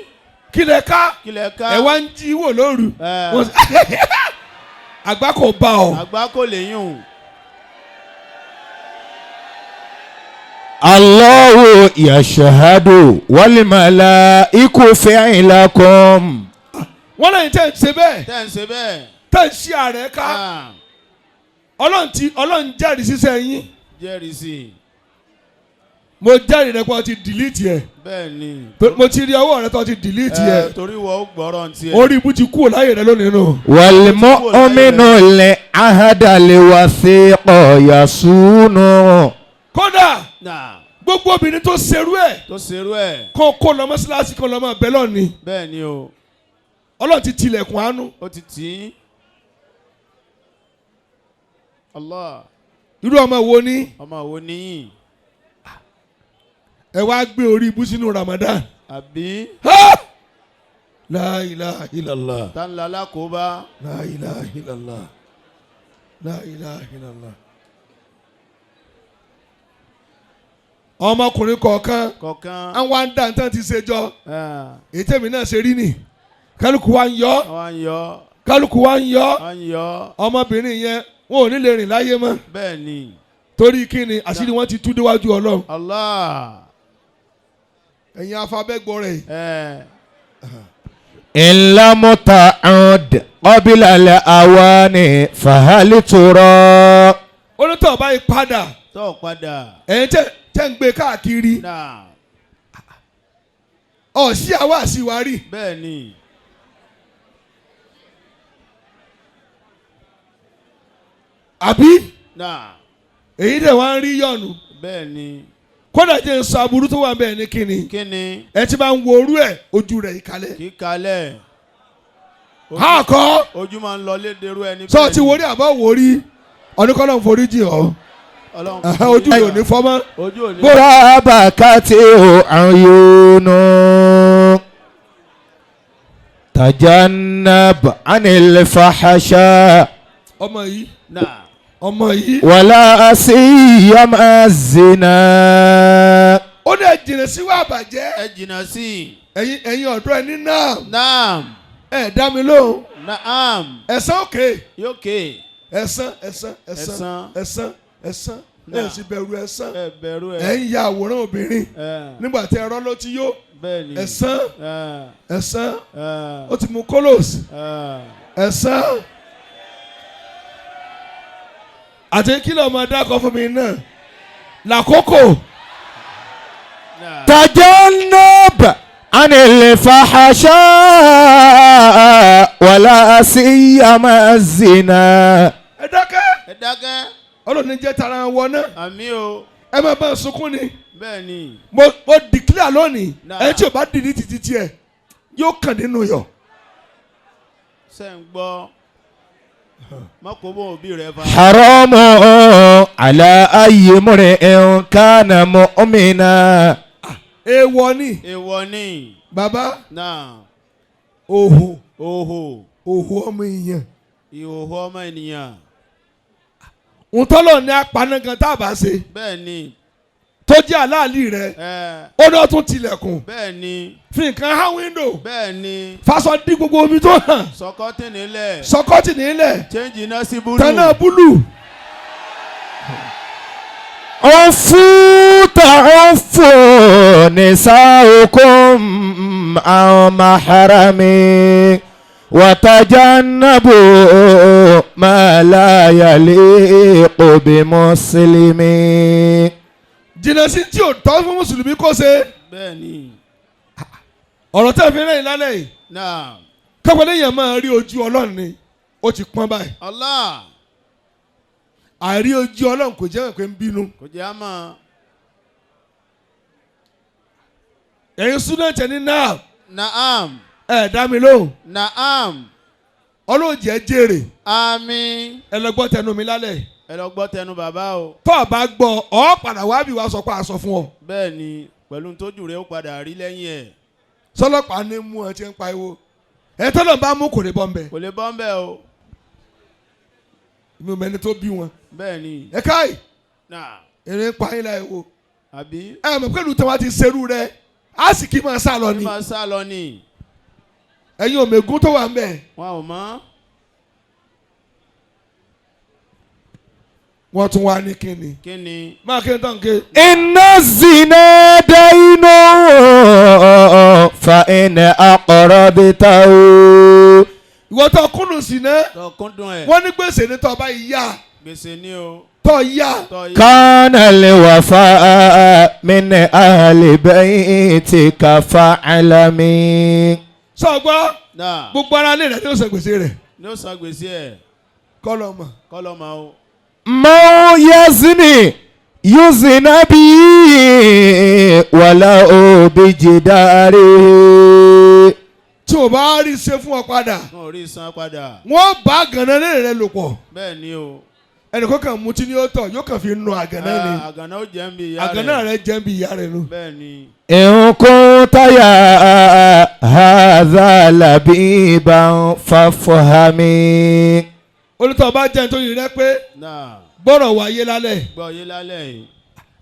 Kí lẹ ká? kí lẹ ká. Ẹ wá ń jí wò lóru. Ẹ. Àgbá kò bá ọ. Àgbá kò lè yùn. الله يشهد والملائكة فعلكم. Wọ́n lẹ́yìn tẹ́ ń ṣe bẹ́ẹ̀, Tẹ́ ń ṣe bẹ́ẹ̀. tẹ́ ń ṣí ààrẹ ká. Ah, Ọlọ́run jẹ́rìí sísẹ́ yín. Jẹ́rìí sí i. Mo jẹ́rìí rẹ pé o ti dìlítì ẹ̀. Bẹ́ẹ̀ ni. Mo ti rí ọwọ́ rẹ tó ti dìlítì Ẹ ẹ̀. torí wọ́n ó gbọ́rọ̀ ntí ẹ̀. Orí ibú ti kúrò láyé rẹ lónìí nù. والمؤمن العهد الوثيق يصون. Kódà Náà. gbogbo obìnrin tó ṣerú ẹ̀, Tó ṣerú ẹ̀. kó lọ mọ́ṣáláṣí, kó lọ mọ́ bẹ́ẹ̀ lọ́ni. Bẹ́ẹ̀ ni o. Ọlọ́run ti tilẹ̀kùn àánú. Ó ti tì í. Allah. Irú ọmọ wo ni? Ọmọ wo níyìn? Ẹ wá gbé orí ibú sínú Ramadan. Àbí Ha! La ilaha illallah. tá ń la alákòóbá. La ilaha illallah. La ilaha illallah. Ọmọkùnrin kọ̀ọ̀kan Kọ̀ọ̀kan. àwọn àǹdá ti ṣe jọ. Ẹ. Èyí tèmi náà ṣe rí nì. Kálukú wa ń yọ. Wọ́n ń yọ. Kálukú wa ń yọ. Wọ́n ń yọ. Ọmọbìnrin yẹn wọn ò ní lè rìn láyé mọ́. Bẹ́ẹ̀ ni. Torí kí ni? Àṣírí wọn ti tú déwájú Ọlọ́run. Allah. Ẹ̀yin afabẹ́gbọ́ rẹ̀ yìí. Ẹ. إن لم تعد قبل الأوان فهل ترى. Onítọ̀ báyìí padà. Tó padà. Ẹ̀yin tẹ́ ń gbé káàkiri. Náà. Ọ̀ sí àwa àṣìwárí. Bẹ́ẹ̀ ni. Àbí Náà. èyí dẹ̀ wá ń rí yọ̀nù. Bẹ́ẹ̀ ni. Kódà jẹ́ ń sọ aburú tó wà bẹ́ẹ̀ ní kíni. Kí ni? Ẹ ti máa ń wo orú ẹ̀, ojú rẹ̀ ìkàlẹ̀. Kíkalẹ̀. Ha kọ́. Ojú máa ń lọ léderú ẹni. Sọ ti wo rí àbọ̀ wò rí. Ọdún ń forí jì ọ́. Ọlọ́run. Ojú rẹ̀ ò ní fọ́ mọ́. Ojú ò ní. تبكت عيون تجنب عن الفحشاء. Ọmọ yìí. Náà. Ọmọ yìí. ولا سيما الزنا. Ó dẹ̀ jìnnà sí wà bàjẹ́. Ẹ jìnnà sí i. Ẹ̀yin ọ̀dọ́ ẹni náà. Naam. Ẹ dá mi lóhùn. Naam. Ẹ̀san òkè. Yókè. Ẹ̀san ẹ̀san ẹ̀san Ẹ̀san. ẹ̀san ẹ̀san. Ẹ sì bẹ̀rù ẹ̀san. Ẹ bẹ̀rù Ẹ ẹ. ń ya àwòrán obìnrin Ẹ. nígbà tí ẹ̀rọ ló ti yó. Bẹ́ẹ̀ ni. Ẹ̀san. Ẹ. Ẹ̀san. Ẹ. Ó ti mú kólòs. Ẹ. Ẹ̀san. Àti kí ló máa dákọ̀ fún mi náà làkókò. Náà. تجنب عن الفحشاء ولا سيما الزنا. Ẹ dákẹ́. Ẹ dákẹ́. Ọlọ́run ní jẹ́ tara wọn náà. Àmín o. Ẹ máa bá a sunkún ni. Bẹ́ẹ̀ ni. Mo declare lónìí. Náà. Ẹ tí o bá dìde títí tiẹ̀ yóò kàn nínú yọ. Ṣé ń gbọ́? Mọ́kò bó òbí rẹ fa. حرام على أي امرئ كان مؤمنا. Èèwọ̀ ni. Èèwọ̀ ni. Bàbá. Náà. Òhò. Òhò. Òhò ọmọ èèyàn. Ìhòhò ọmọ ènìyàn. Ntọ́lọ̀ ní apaná gan tá a bá ṣe. Bẹ́ẹ̀ ni. Tó jẹ́ àláàlí rẹ̀. Ẹ. Ó náà tún tilẹ̀kùn. Bẹ́ẹ̀ ni. Fi nǹkan há window. Bẹ́ẹ̀ ni. Faṣọ dí gbogbo omi tó hàn. Sọkọ́tì nílẹ̀. Sọkọ́tì nílẹ̀. Change iná sí búlù. Tẹ̀nà búlù. عفوا تعفوا نساؤكم عن محرمي وتجنبوا ما لا يليق بمسلم. Jìnnà sí tí ò tọ́ fún mùsùlùmí kó ṣe. Bẹ́ẹ̀ ni. Ọ̀rọ̀ tẹ́ fi rẹ́yìn lálẹ́ yìí. Náà. Kọ́pẹ́lẹ́ yẹn máa rí ojú Ọlọ́run ni. Ó ti pọ́n báyìí. Allah. Àìrí ojú Ọlọ́run kò jẹ́ pé ń bínú. Kò jẹ́ àmọ́. Ẹ̀yin student ẹni náà. Naam. Ẹ̀ dá mi lóhùn. Naam. Ọlọ́run jẹ́ jèrè. Àmín. Ẹ lọ gbọ́ tẹnu mi lálẹ́ yìí. Ẹ lọ gbọ́ tẹnu bàbá o. Tó o bá gbọ́ ọ padà wá bí wàá sọ pé a sọ fún ọ. Bẹ́ẹ̀ ni, pẹ̀lú tójú rẹ̀ ó padà rí lẹ́yìn ẹ̀. Sọlọ́pàá ní mú ẹ ti ń pariwo. Ẹ tọ́lọ̀ bá mú kò lè bọ́ nbẹ. Kò lè bọ́ ń bẹ̀ o. Mi ò mẹ́ni tó bí wọn. Bẹ́ẹ̀ ni. Ẹ káì. Náà. Èrè ń pa yín láì wo. Àbí. Ẹ mọ̀ pẹ̀lú tí wọ́n ti ṣerú rẹ̀ á sì kí máa sá lọ Ní ni. máa sá lọ ni. Ẹ̀yin òmègún tó wà ń bẹ̀. Wọn ò mọ̀. Wọ́n tún wá ní kíni. Kí ni? Máa kí n tán ké. إن الزنا دين فإن أقرضته. Ìwọ tó kúnnù sí náà. Tọkúndùn ẹ̀. Wọ́n ní gbèsè ní tọ́ bá yá. Gbèsè ni o. Tọ́ yá. Tọ́ yá. كان الوفاء من أهل بيتك فاعلمي. Sọ gbọ́. Náà. Gbogbo ara lè rẹ̀ ní ó san gbèsè rẹ̀. Ní ó san gbèsè ẹ̀. Kọ́ lọ mọ̀. Kọ́ lọ mọ̀ o. من يزني يزن به ولو بجداره. Tí o bá rí ṣe fún ọ padà. Wọn ò rí san padà. Wọ́n bá àgànná lé rẹ̀ lò pọ̀. Bẹ́ẹ̀ ni o. Ẹnìkan kan mutí ní ó tọ̀ yóò kàn fi nu àgànná ni. Ah, àgànná ó jẹ́ ń bi ìyá rẹ̀. Àgànná rẹ̀ jẹ́ bí ìyá rẹ̀ nu. Bẹ́ẹ̀ ni. إن كنت يا هذا لبيبا فافهمي. Olùtọ̀ bá jẹ́ nítorí rẹ pé Náà. gbọ́rọ̀ wáyé lálẹ́. Gbọ́ yé lálẹ́ yìí.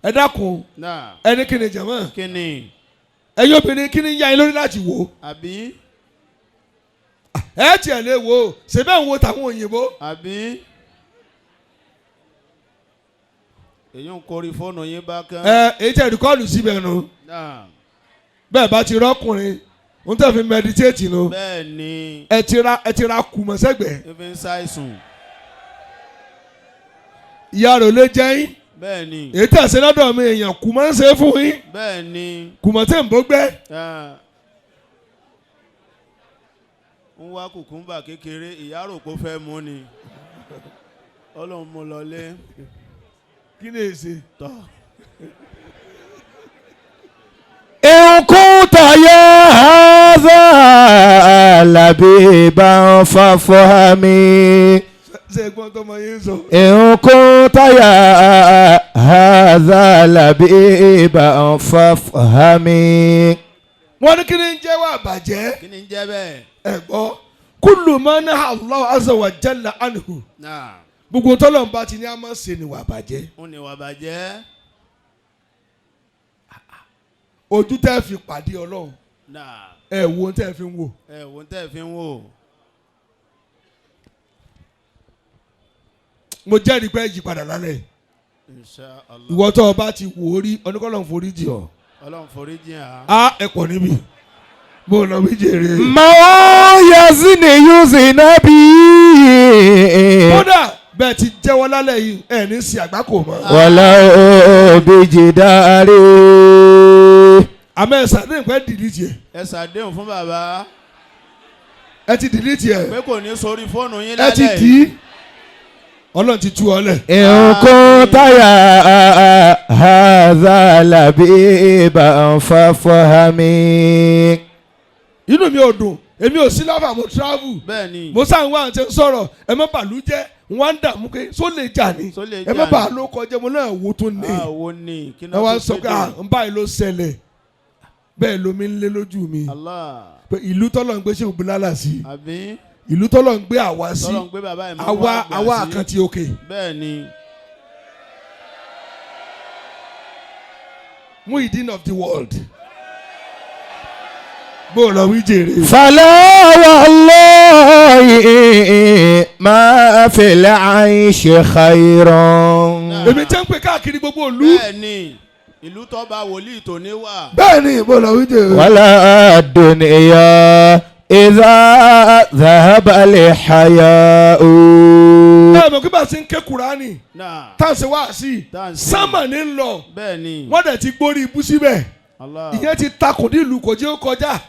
Ẹ dákun. Náà. Ẹni kí ni jẹ̀mọ́. Kí ni? Ẹ̀yin obìnrin kí ni yá yín lórí láti wò ó. Àbí? Ẹ tiẹ̀ lè wò ó ṣe bẹ́ẹ̀ ń wo tàwọn òyìnbó. Àbí? Èyí ń korí fóònù yín bá kán. Ẹ èyí tẹ̀ rìkọ́ọ̀lù síbẹ̀ nu. Náà. Bẹ́ẹ̀ bá ti rọ́kùnrin ń tẹ̀ fi mẹditéètì nu. Bẹ́ẹ̀ ni. Ẹ ti ra kùmọ̀ sẹ́gbẹ̀ẹ́. Efi ń ṣàìsùn. Ìyá rẹ̀ ò lè jẹ́ yín. Bẹ́ẹ̀ ni. Èyí tẹ̀ ṣe lọ́dọ̀ mi èèyàn kùmọ̀ ń ṣe fún yín. Bẹ́ẹ̀ ni. Kùmọ̀ tẹ̀ ń bó gbẹ́. Ah. Ń wá kùkúmbà kékeré ìyá rò kó fẹ́ mú ni. Ọlọ́run mú lọlé. Kí ni èsì? Tọ́. إن كنت يا هذا لبيبا فافهمي. Ṣé ẹ̀gbọ́n tọmọ yín sọ? إن كنت يا هذا لبيبا فافهمي. Wọ́n ní kí ni ń jẹ́ wà bàjẹ́? Kí ni ń jẹ́ bẹ́ẹ̀? Ẹ gbọ́. Kullu ma naha Allahu azza wa jalla anhu. Náà. Gbogbo tọ́lọ̀ ń bá ti ní a máa ṣe ni wà bàjẹ́. Ń ní wà bàjẹ́. Ojú tẹ́ fi pàdé Ọlọ́run. Náà. Ẹ wo ohun tẹ́ fi ń wò. Ẹ wo tẹ́ fi ń wò. Mo jẹ́rìí pé ẹ yí padà lálẹ́ yìí. Insha Allah. Ìwọ tó o bá ti wò ó rí oníkọ́lọ́ ń forí jì ọ́. Ọlọ́run forí jìn á. Á ẹ pọ̀ níbí bó o lọ wí jèrè. ما يزني يزن به Kódà bẹ́ẹ̀ ti jẹ́wọ́ lálẹ́ yìí ẹ̀ ní sí àgbákò mọ́. ولو بجدار Àmọ́ ẹ sàdéhùn pé dìlítì ẹ̀. Ẹ ṣàdéhùn fún bàbá Ẹ ti dìlítì ẹ̀. pé kò ní sórí fóònù yín Ẹ ti lálẹ́ dì í. Ọlọ́run ti tú ọ lẹ̀. إن كنت يا هذا لبيبا فافهمي Inú mi ò dùn, èmi ò sí láfà, mo travel. Bẹ́ẹ̀ ni. Mo sáà ń wá àti sọ̀rọ̀, ẹ má bàlú jẹ́, wọ́n á ń dààmú pé só lè jà ní. Só lè Ẹ má jà bàa ní. ló kọjá, mo náà wo tún ní. Àwo ni kí Ẹ náà wá tó sọ pé péde. à ń báyìí ló ṣẹlẹ̀. Bẹ́ẹ̀ lomi ń lé lójú mi. Allah. Pé ìlú tọ́lọ̀ ń gbé ṣé òbúlálà sí. Àbí Ìlú tọ́lọ̀ ń gbé àwa sí. tọ́lọ̀ ń gbé bàbá ìmọ̀ Àwa àwa àkàntì òkè. Bẹ́ẹ̀ ni. Muideen of the world. Bó o lọ wí jèrè. فلا والله ما في العيش خير Èmi tẹ́ ń pè káàkiri gbogbo ìlú. Bẹ́ẹ̀ ni ìlú tó bá wòlíì tòní wà. Bẹ́ẹ̀ ni bó o lọ wí jèrè. ولا الدنيا إذا ذهب الحياء Ẹ mọ̀ pé bá a ṣe ń ké Kùránì Náà. tá à ń ṣe wá sí Tá à ń ṣe. sánmà ní ń lọ. Bẹ́ẹ̀ ni. Wọ́n dẹ̀ ti gbórí ibú síbẹ̀. Allah. Ìyẹn ti takùn ní ìlú kò jẹ́ ó kọjá.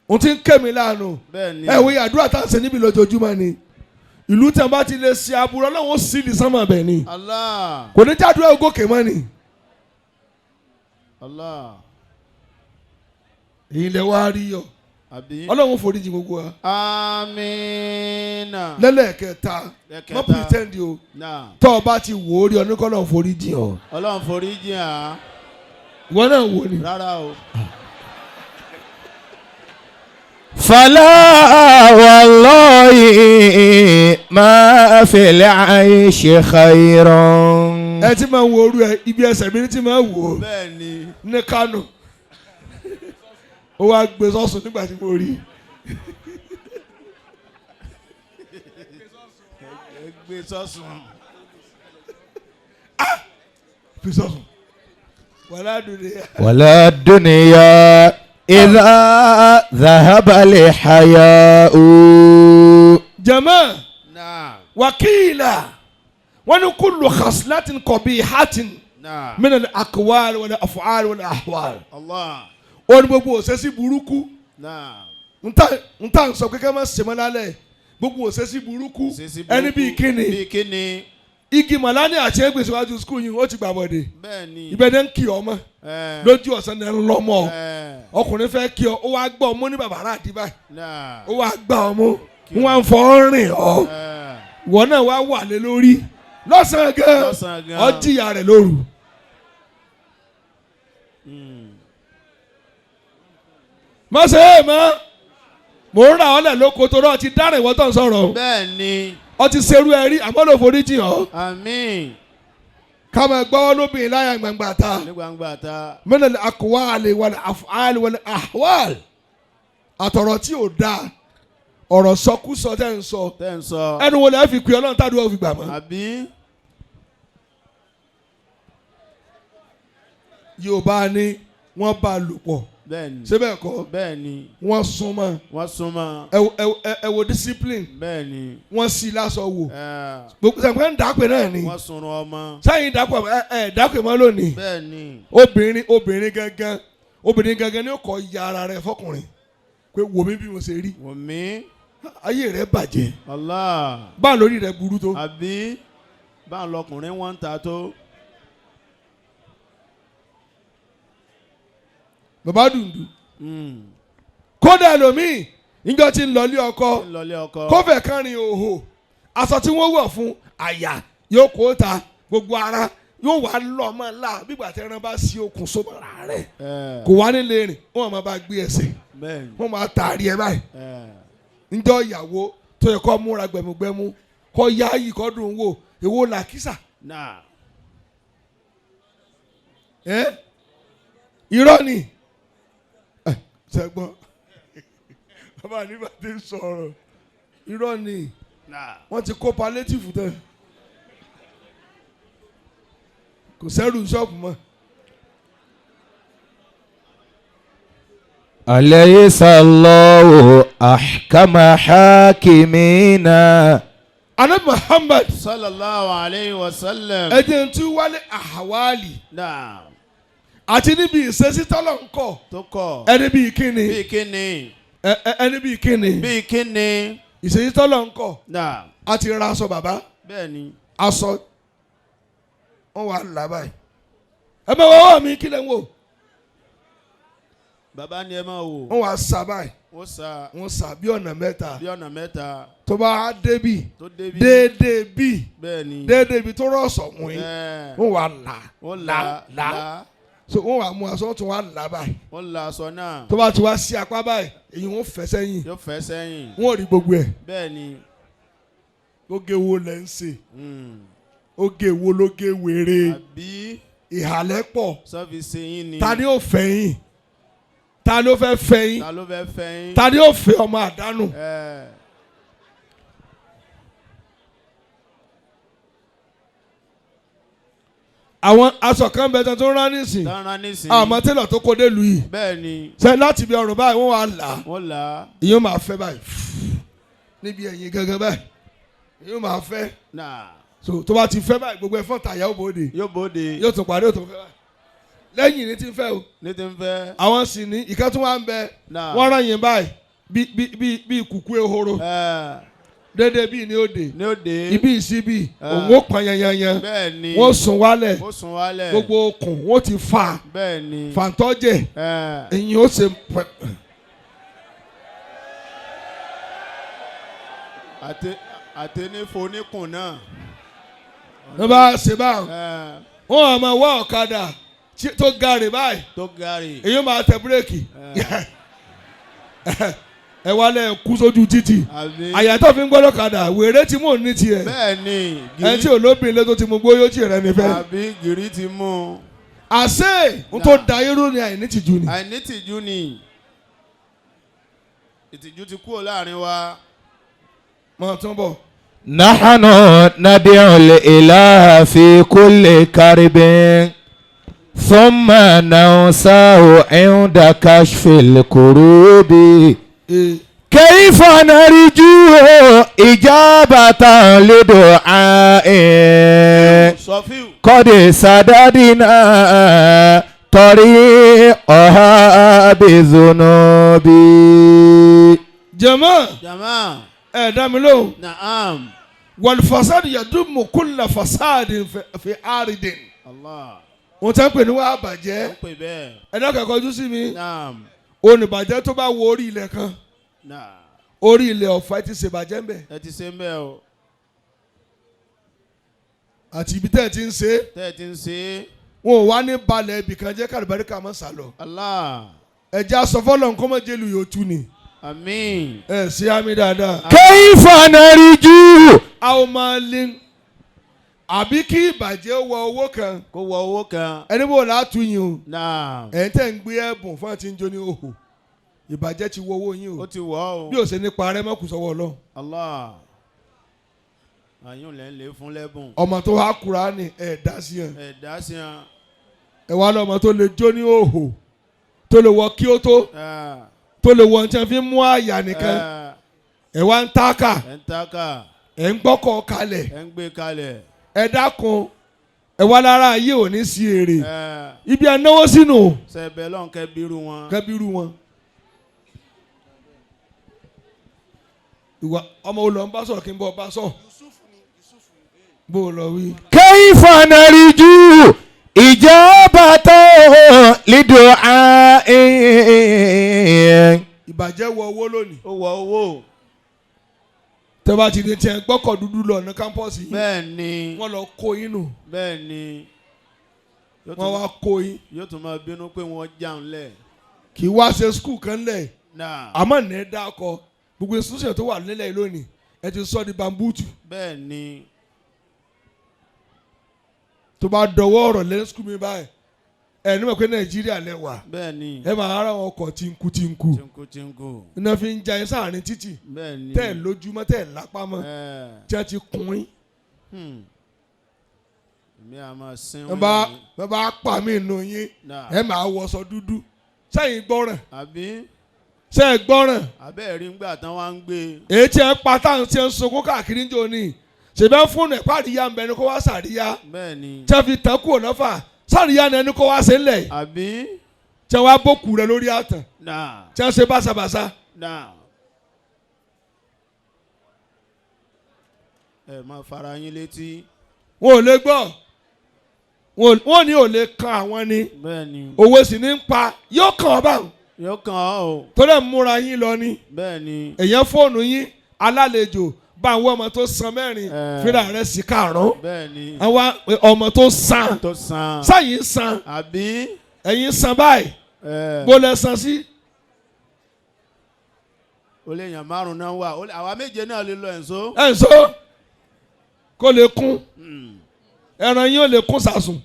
Òun ti ń ké mi láàánú. Bẹ́ẹ̀ ni. Ẹ wo iye àdúrà tá à ń ṣe níbi lójoojúmọ́ ni. Ìlú tí a bá ti lè ṣe aburú Ọlọ́run ó sì ní sánmà bẹ̀ ni. Allah. Kò ní jádùá ògòkè mọ́ ni. Allah. Èyí lẹ wá rí yọ. Àbí. Ọlọ́run foríjì gbogbo wa. Amina. Lẹ́lẹ́kẹta, Lẹ́kẹta. má pretend o. Náà. Tọ́ ọ bá ti wò ó rí ọ ní kọ́lọ́run foríjì ọ. Ọlọ́run forí jìn á. Ìwọ náà wò ni. Rárá o. فلا والله ما في العيش خير Ẹ ti máa ń wo orú ẹ, ibi ẹsẹ̀ mi ní ti máa ń wò ó Bẹ́ẹ̀ ni. ní Kánò. Ó wá gbé sọ́sùn nígbà tí mo rí i. Ẹ gbé sọ́sùn. Fi sọ́sùn. Wàlá dùn ولا الدنيا إذا ذهب الحياء Jama Náà. wakila wọ́n ní kullu khaslatin qabihatin Náà. min al-aqwal wal af'al wal ahwal. Allah. Ó ní gbogbo òṣèṣì burúkú. Náà. N ta n sọ pé ká má ṣe mọ́ lálẹ́ gbogbo òṣèṣì burúkú Ṣèṣì ẹni bíi kíni Bíi kíni. igi màlání àti ẹgbẹ́ síwájú skul yìí ó ti gbà bọ̀dẹ̀ Bẹ́ẹ̀ ni. ibẹ̀ ní ń kí ọmọ Ẹ. lójú ọ̀sán ní ń lọ́mọ Ẹ. ọkùnrin fẹ́ kí ọ ó wá gbọ́ ọmú ní bàbá rà dìbà Náà. ó wá gbà ọmú wọn á fọ́ rìn ọ Ẹ. ìwọ náà wá wà lé lórí lọ́sàn-án gan Lọ́sàn-án gan. ọ jìyà rẹ̀ lóru. Má ṣe é mọ́, mò ń ra ọ́lẹ̀ lóko tó rọ́ ti dárìn ìwọ tó ń sọ̀rọ̀ o. Bẹ́ẹ̀ ni. Ọ ti ṣerú ẹ rí àmọ́ ló forí jì ọ́. Àmín. Ká máa gbọ́ lóbìnrin láyà gbangba ta. Ní gbangba ta. Minal aqwali wal af'ali wal ahwal. Àtọ̀rọ̀ tí ò dáa, ọ̀rọ̀ sọkúsọ tẹ́ ń sọ. Tẹ́ ń sọ. Ẹnu wo lẹ́ fi pè Ọlọ́run tàdúrà ó fi gbà mọ́. Àbí. Yorùbá ní wọ́n bá a lò pọ̀. Bẹ́ẹ̀ ni. Ṣé bẹ́ẹ̀ kọ́? Bẹ́ẹ̀ ni. Wọ́n súnmọ́. Wọ́n súnmọ́. Ẹ wo discipline. Bẹ́ẹ̀ ni. Wọ́n sì lásọ wò. Ẹ. Gbogbo sẹ̀kọ́ ń dàpẹ̀ náà ni. Wọ́n sunrun ọmọ. Sẹ́yìn dàpọ̀ ẹ ẹ dàpẹ̀ mọ́ lónìí. Bẹ́ẹ̀ ni. Obìnrin gangan ni ó kọ́ ya ara rẹ̀ fọkùnrin pé wò mí bí mo ṣe rí. Wùnmí. Ayé rẹ̀ bàjẹ́. Allah. Báà lórí rẹ̀ burú tó. Àbí. Báwọn lọkùnrin wọn ń ta tó. Bàbá dùndù. Kódà ẹlòmíì níjọ́ tí ń lọ ilé ọkọ Ń lọlé ọkọ. kófẹ̀ kan rin òhò aṣọ tí wọ́n wọ̀ fún àyà yóò kó ta gbogbo ara yóò wá lọ ọmọ ńlá bígbà tí ẹran bá sí okùn sómọ́ra rẹ̀ Ẹ. kò wá nílé rìn wọ́n máa bá gbé ẹsẹ̀ Bẹ́ẹ̀ ni. wọ́n máa tààrí ẹ báyìí. Ẹ. Níjọ́ ìyàwó tó yẹ kó múra gbẹ̀mùgbẹ̀mù kó yáàyè kó dùn wò èwo làkísà. Náà. Ẹ́ irọ́ ni ṣẹ́gbọ́n bàbá nígbà tí ń sọ̀rọ̀ irọ́ ni. Wọ́n ti kó palliative tán, kò sẹ́rù ṣọ́ọ̀bù mọ́. أليس الله أحكم حاكمين Ànábì Muhammad Sallallahu alayhi wa sallam. ẹ jẹ́ n tún wálé àwálì Naam. àti níbi ìṣesí tọ́lọ̀ ń kọ̀ Tó kọ̀. ẹni bíi kíni Bíi kíni. ẹni bíi kíni Bíi kíni. ìṣesí tọ́lọ̀ ń kọ̀ Naam. a ti ra aṣọ bàbá Bẹ́ẹ̀ni. aṣọ wọn wà là báyìí ẹ bá wọ́n wọ̀ mí kílẹ̀ ń wò Bàbá ni ẹ máa wò. wọ́n wà sá báyìí Ó sa wọ́n sá bí ọ̀nà mẹ́ta bí ọ̀nà mẹ́ta tó bá débì tó débi. déédéé bí Bẹ́ẹ̀ni. déédéé bí tó rọ̀ṣọ̀ wọ̀nyí Ẹ̀. wọ́n wà là Wọ́n là là là là. so wọ́n wà mú aṣọ tó wà là báyìí Wọ́n la aṣọ náà. tó bá ti wá sí apá báyìí èyí wọ́n fẹ́ sẹ́yìn Yóò fẹ́ sẹ́yìn. wọ́n rí gbogbo ẹ̀ Bẹ́ẹ̀ni. oge wo lẹ́ ń ṣe oge wo ló gé wèrè Àbí ìhàlẹ́ pọ̀ sọ́fíìsì yín ni. ta ni ó fẹ́ yín ta ló fẹ́ fẹ́ yín Ta ló fẹ́ fẹ́ yín? ta ni ó fẹ́ ọmọ àdánù Ẹ̀. Àwọn aṣọ kan bẹ tó rán nísìn Tán nísìnyí. àmọ́ tẹ́lọ̀ tó kó dé lu yìí Bẹ́ẹ̀ni. ṣe láti ibi ọrùn báyìí wọ́n wà là á Wọ́n là á. ìyẹn máa fẹ́ báyìí níbi ẹ̀yìn gangan báyìí ìyẹn máa fẹ́ Náà. so tó bá ti fẹ́ báyìí gbogbo ẹ̀fọ́n tàyà ó bòde Yóò bóde. yóò tún parí yóò tún fẹ́ báyìí lẹ́yìn ní ti ń fẹ́ o Ní ti ń fẹ́. àwọn sì ní ìka tún wà ń bẹ Náà. wọ́n rán yín báyìí bí bí bí bí kùkú ehoro Ẹ̀. déédéé bíi ní òde Ní òde. ibi ìsíbi Ah. òun ó pọn yanyanyan Bẹ́ẹ̀ni. wọ́n sùn wálẹ̀ Ó sùn wálẹ̀. gbogbo okùn wọ́n ti fà Bẹ́ẹ̀ni. fàǹtọ́jẹ̀ Ẹ̀. ẹ̀yìn ó ṣe pẹ̀. Àtẹnifoníkùn náà. Wọ́n bá ṣe báwọn Ẹ̀. wọ́n á máa wá ọ̀kadà tó ga rè báyìí Tó gari. èyí máa tẹ búrẹ́kì ẹ wálẹ̀ kú sójú títì Àbí. àyàtọ̀ fi ń gbọ́dọ̀ kadà wèrè tí mò ń ní tiẹ̀ Bẹ́ẹ̀ni. ẹni tí olóbìnrin lé tó ti mú gbóyó tì rẹ nífẹ̀ẹ́ Àbí gìrì ti mú. àṣé n tó da irú ni àìní tìjú ni. Àìnítìjú ni. Ìtìjú ti kúrò láàrin wa. Mọ̀ tún bọ̀. نحن ندعو الإله في كل كرب ثم ننساه عند كشف الكروب كيف نرجو إجابة لدعاء Sọfíù. قد سددنا طريقها بذنوب Jẹ̀mọ́ Jama. ẹ̀ dá mi lóhùn. Naam. Wal fasad yadumu kulla fasadin fi aridin. Allah. Wọ́n ti ń pè ní wàá bàjẹ́. Ó pè bẹ́ẹ̀. Ẹ dákẹ́ kọjú sí mi. Naam. Oníbàjẹ́ tó bá wo orí ilẹ̀ kan Naam. orí ilẹ̀ ọ̀fà ti ṣèbàjẹ́ ń bẹ̀ Ẹ ti ṣe ń bẹ́ẹ̀ o. àti ibi tẹ́ ẹ ti ń ṣe é Tẹ́ ẹ ti ń ṣe é. wọn ò wá ní balẹ̀ ibì kan jẹ́ kàlùbáríkà mọ́ sálọ. Allah. Ẹ̀jẹ̀ aṣọ fọlọ́ nǹkan mọ́ jẹ́lu yóò tú ni. Àmín. Ẹ ṣe àmì dáadáa. كيف نرجو A ó máa lé àbí kí ìbàjẹ́ wọ owó kan Kó wọ owó kan. ẹni bò látú yín o Naam. ẹ̀ ń tẹ̀ ń gbé ẹ̀bùn fún àti ń jó ní òhò ìbàjẹ́ ti wọ owó yín o Ó ti wọ̀ ọ́ o. bí ó ṣe nípa rẹ mọ́kù sọ́wọ́ Ọlọ́run. Allah. Àyùn lẹ́ ń lé fún lẹ́bùn. Ọmọ tó wá Kùránì ẹ̀ dá sí yẹn Ẹ dá sí hàn. ẹ wá lọ́mọ tó lè jó ní òhò tó lè wọ kí ó tó tó lè wọ ní tí wọ́n fi mú àyà nìkan ẹ wá ń tákà Ẹ ń tákà. ẹ ń gbọ́kọ̀ kalẹ̀ Ẹ ń gbé kalẹ̀. ẹ dákun ẹ wá lára ayé ò ní sí èrè Ẹ ibi ẹ náwó sínú sẹ̀bẹ̀ lọ́n kẹ́ bírú wọn. kẹbírú wọn. Ìwà ọmọ olè ń bá sọ̀rọ̀ kí n bọ́ ọ bá sọ̀ bó o lọ wí. كيف نرجو إجابة لدعاء Ìbàjẹ́ wọ owó lónìí. Ó wọ owó. Tẹ́ bá ti di tiẹ̀ gbọ́kọ̀ dúdú lọ ní campus yìí Bẹ́ẹ̀ ni. wọ́n lọ kó yín nù Bẹ́ẹ̀ ni. Yóò wọ́n tún- wá kó yín Yóò tún máa bínú pé wọ́n jáun lẹ̀. Kì í wá ṣe school kan lẹ̀ Náà. àmọ́ ní ẹ dákọ gbogbo institution tó wà nílẹ̀ yìí lónìí ẹ ti sọ di bambutu Bẹ́ẹ̀ ni. Tó bá dọwọ́ ọ̀rọ̀ lẹ́nu school mi báyìí Ẹ ní mọ̀ pé Nàìjíríà lẹ wà. Bẹ́ẹ̀ ni. Ẹ máa ara wọn ọkọ̀ tìǹkù tìǹkù. Tinku tinku. Iná fi ń ja ẹ sáàrin títì. Bẹ́ẹ̀ ni. Tẹ́ ẹ̀ lójúmọ́ tẹ́ ẹ̀ lápá mọ́. Ẹ. Tí wọ́n ti kún yín. Èmi à máa sin Ẹ bá pa mí nù yín. Náà. Ẹ máa wọṣọ dúdú. Sẹ́yìn gbọ́ràn. Àbí Sẹ́yìn gbọ́ràn. abẹ́ rí ngbà tán wá ń gbé. Èyí tí ẹ pa táwọn tí ẹ ń sunkún káàkiri ń jò ní. Ṣèbẹ́ fún ẹ̀ pàríyá ń bẹ ní kó wá sàríyá. Bẹ́ẹ̀ ni. Tí wọ́n fi tán kúrò lọ́fà. Sàríyá ni ẹni kó wá ṣe ńlẹ̀. Àbí. Tí wọ́n wá bókù rẹ lórí àtàn. Náà. Tí wọ́n ṣe báṣabàṣa. Náà. Ẹ máa fara yín létí. Wọn ò lè gbọ́. Wọn ní ò lè kan àwọn ni. Bẹ́ẹ̀ ni. Òwe sì ní ń pa. Yóò kàn ọ́ báwọn. Yóò kàn ọ́ o. Torí ẹ̀ ń múra yín lọ ni. Bẹ́ẹ̀ ni. Èèyàn fóònù yín alálejò bá àwọn ọmọ tó san mẹ́rin fúnra rẹ̀ sí karùn-ún. Bẹ́ẹ̀ ni. Àwọn ọmọ tó san. Tó san. Sáyìn san. Àbí. Ẹ̀yin san báyìí. Ẹ. Bó lẹ san sí. O lè yàn márùn náà wà. Àwa méje náà lè lọ ẹ̀ǹso. Ẹ̀ ń sọ kó lè kún. Ẹran yín ò lè kún sàsùn.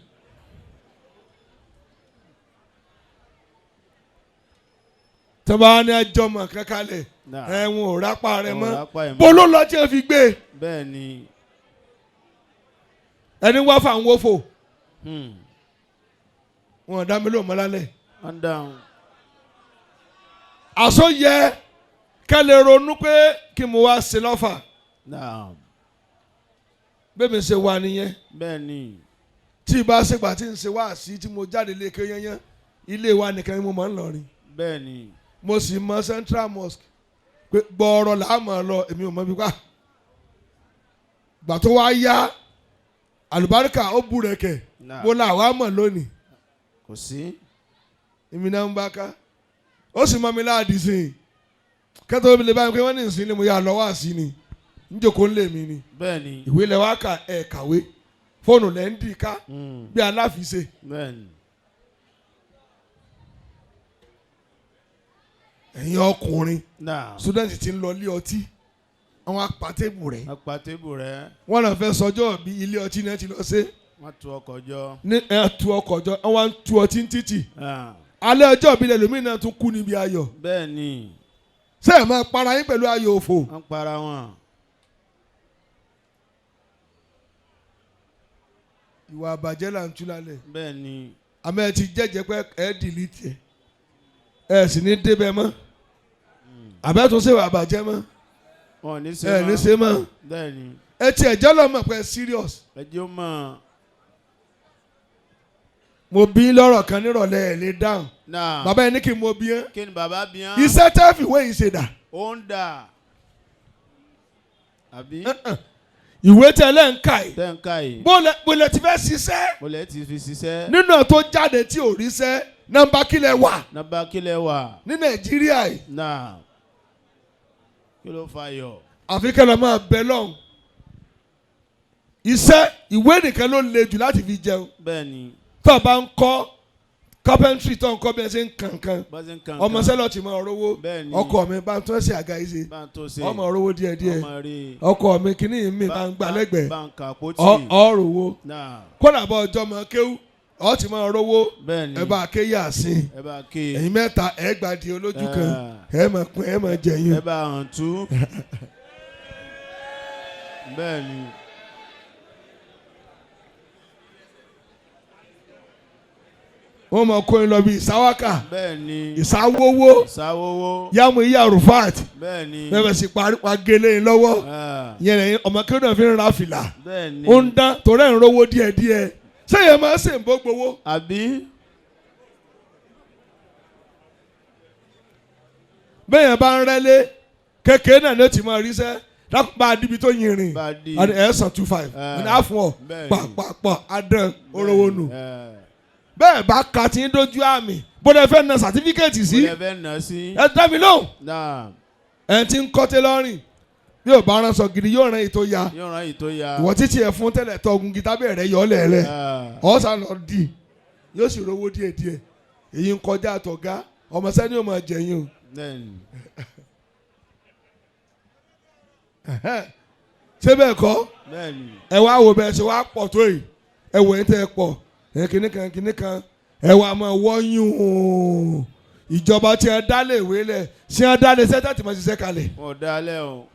Tọ́ba ní ẹjọ́ mọ̀ kankanlẹ̀ Náà. ẹ̀wọ̀n ò rápá rẹ Ò mọ́. rápá ẹ̀ mọ́. Bó ló lọ tí ẹ fi gbé. Bẹ́ẹ̀ ni. Ẹni wá fà ń wófò. Wọn ò dá mi lóun mọ́ lálẹ́. Wọ́n dáhùn. Àṣọ yẹ kẹ́ lè ronú pé kí mo wá ṣe lọ́fà. Náà. Bẹ́ẹ̀ mi ṣe wà nìyẹn. Bẹ́ẹ̀ ni. Tí ìbá ṣègbà tí ń ṣe wá sí tí mo jáde lé ké yányán ilé wa nìkan ni mo máa ń lọ rìn. Bẹ́ẹ̀ ni. Mo sì mọ Central Mosque pé gbọ́ọ̀rọ̀ là á mọ̀ lọ èmi ò mọ bí wá. Gbà tó wá yá àlùbáríkà ó bú rẹ̀ kẹ̀ Náà. mo là wá mọ̀ lónìí. Kò sí. Èmi náà ń bá ká. Ó sì mọ mi láàdì sí i. Kẹ́tọ́ mi lè bá mi pé wọ́n ní ìsìn ni mo yà lọ́wọ́ àsí ni. Njòkó ń lè mi ni. Bẹ́ẹ̀ ni. Ìwé lẹ wá kà ẹ̀ kàwé. Fóònù lẹ́ ń dì ká bí aláfiṣe. Bẹ́ẹ̀ ni. Ẹ̀yin ọkùnrin Náà. student ti ń lọ ilé ọtí àwọn apàtẹ́bù rẹ̀ Wọ́n pa tébù rẹ̀. wọ́n náà fẹ́ sọjọ́ bí ilé ọtí náà ti lọ sí Wọ́n tu ọkọ̀ jọ. ní ẹ tu ọkọ̀ jọ wọ́n wá ń tu ọtí ní títì Ah. alẹ́ ọjọ́ ìbílẹ̀ lómi náà tún kú níbi ayọ̀ Bẹ́ẹ̀ ni. ṣé ẹ̀ máa para yín pẹ̀lú ayọ̀ òfò Wọ́n para wọn. ìwà àbàjẹ́ là ń tú lálẹ́ Bẹ́ẹ̀ ni. àmọ́ ẹ ti jẹ́jẹ́ pé ẹ dìlítì ẹ ẹ sì ní débẹ̀ mọ́ àbẹ́ tún ṣe ìwà àbàjẹ́ mọ́ Wọ́n ò ní ṣe ẹ mọ́. ní ṣe mọ́ Bẹ́ẹ̀ ni. ẹ tiẹ̀ jẹ́ lọ́mọ̀ pé serious Ẹ jẹ́ ó mọ̀. mo bí lọ́rọ̀ kan nírọ̀lẹ́ ẹ̀ lè dáhùn Náà. bàbá yẹn ní kí n mo bí ẹ́ Kí ni bàbá bí hàn? iṣẹ́ tẹ́ fìwé yìí ṣe dà Ó ń dà. Àbí? ìwé tẹ́lẹ̀ ń kà yìí Tẹ́ ń ká yìí. bó lẹ ti fẹ́ ṣiṣẹ́ Mo lẹ́ ti fi ṣiṣẹ́. nínú ẹ̀ tó jáde tí ò ríṣẹ́ nọ́mbà kílẹ̀ wà Nọ́mbà kílẹ̀ wà. ní Nàìjíríà yìí Náà. Kí ló fa yọ̀? àfi kẹlẹ́ máa bẹ lọ́hùn iṣẹ́ ìwé nìkan ló le jù láti fi jẹun Bẹ́ẹ̀ ni. tó o bá ń kọ́ carpentry tó ń kọ́ bí ẹ ṣe ń kànkan Bá ṣe ń kàn. ọmọ sẹ́lọ̀ ti máa rówó Bẹ́ẹ̀ ni. ọkọ mi bá ń tún ẹsẹ̀ àga yìí ṣe Bá ń tó ṣe. ọmọ rówó díẹ̀díẹ̀ Ọmọ rí i. ọkọ mi kìíní mi bá ń gbà lẹ́gbẹ̀ẹ́ Bá ń kà pótì. ọ̀ rówó Náà. kódà bá ọjọ́ mọ kéwú ọ ti máa rówó Bẹ́ẹ̀ ni. ẹ bá ké yà sí i Ẹ bá ké. ẹ̀yin mẹ́ta ẹ gbà di olójú kan ẹ máa pín ẹ máa jẹyìn Ẹ bá hàn tú. Bẹ́ẹ̀ ni. wọ́n máa kó yín lọ bí ìsáwákà Bẹ́ẹ̀ ni. ìsáwówó Ìsáwówó. yàmù ìyá rufat Bẹ́ẹ̀ ni. bẹ́ẹ̀ sì parí pa gélé yín lọ́wọ́ Ah. ìyẹn lẹ́yìn ọmọ kí ló náà fi ń ra fìlà Bẹ́ẹ̀ ni. ó ń dán torí ẹ̀ ń rówó díẹ̀díẹ̀ sẹ́yìn máa ń sè ń bó gbowó Àbí? bẹ́ẹ̀ yẹn bá ń rẹ́lé kékeré náà ló ti máa ríṣẹ́ dákun bá a díbi tó yin rìn Bá a di. ẹ̀ sàn 2.5 Eh, ní àfún ọ bẹ́ẹ̀ ni. pàpàpà adán orówó nù Eh. bẹ́ẹ̀ bá ka ti ń dojú àmì bó lè fẹ́ na sàtífíkẹ́ẹ̀tì sí Mo lè fẹ́ nà sí. ẹ dá mi lóhùn Náà. ẹ ti ń kọ́ tẹ́lọ́rìn bí ò bá rán sọ gidi yóò rán ètò ya Yóò rán ìtó ya. ìwọ títí ẹ fún tẹ́lẹ̀ tọ́gun gita bẹ́ẹ̀ rẹ yọ lẹ́ẹ̀lẹ́ Ah. ọ̀sán lọ di yóò sì rówó díẹ̀ díẹ̀ èyí ń kọjá àtọ̀gá ọmọ sẹ́ni ò máa jẹ̀yìn o Bẹ́ẹ̀ ni. ṣé bẹ́ẹ̀ kọ́ Bẹ́ẹ̀ ni. ẹ wá wo bẹ́ẹ̀ ṣe wá pọ̀ tó yìí ẹ wò ẹ tẹ́ ẹ pọ̀ ẹ kinní kan kinní kan Ẹ wà máa wọ́nyún ìjọba tí ẹ dá lè wé lẹ̀ tí ẹ dá lè sẹ́tà tí mo ṣiṣẹ́ kalẹ̀. Wọn ò dálẹ̀ o.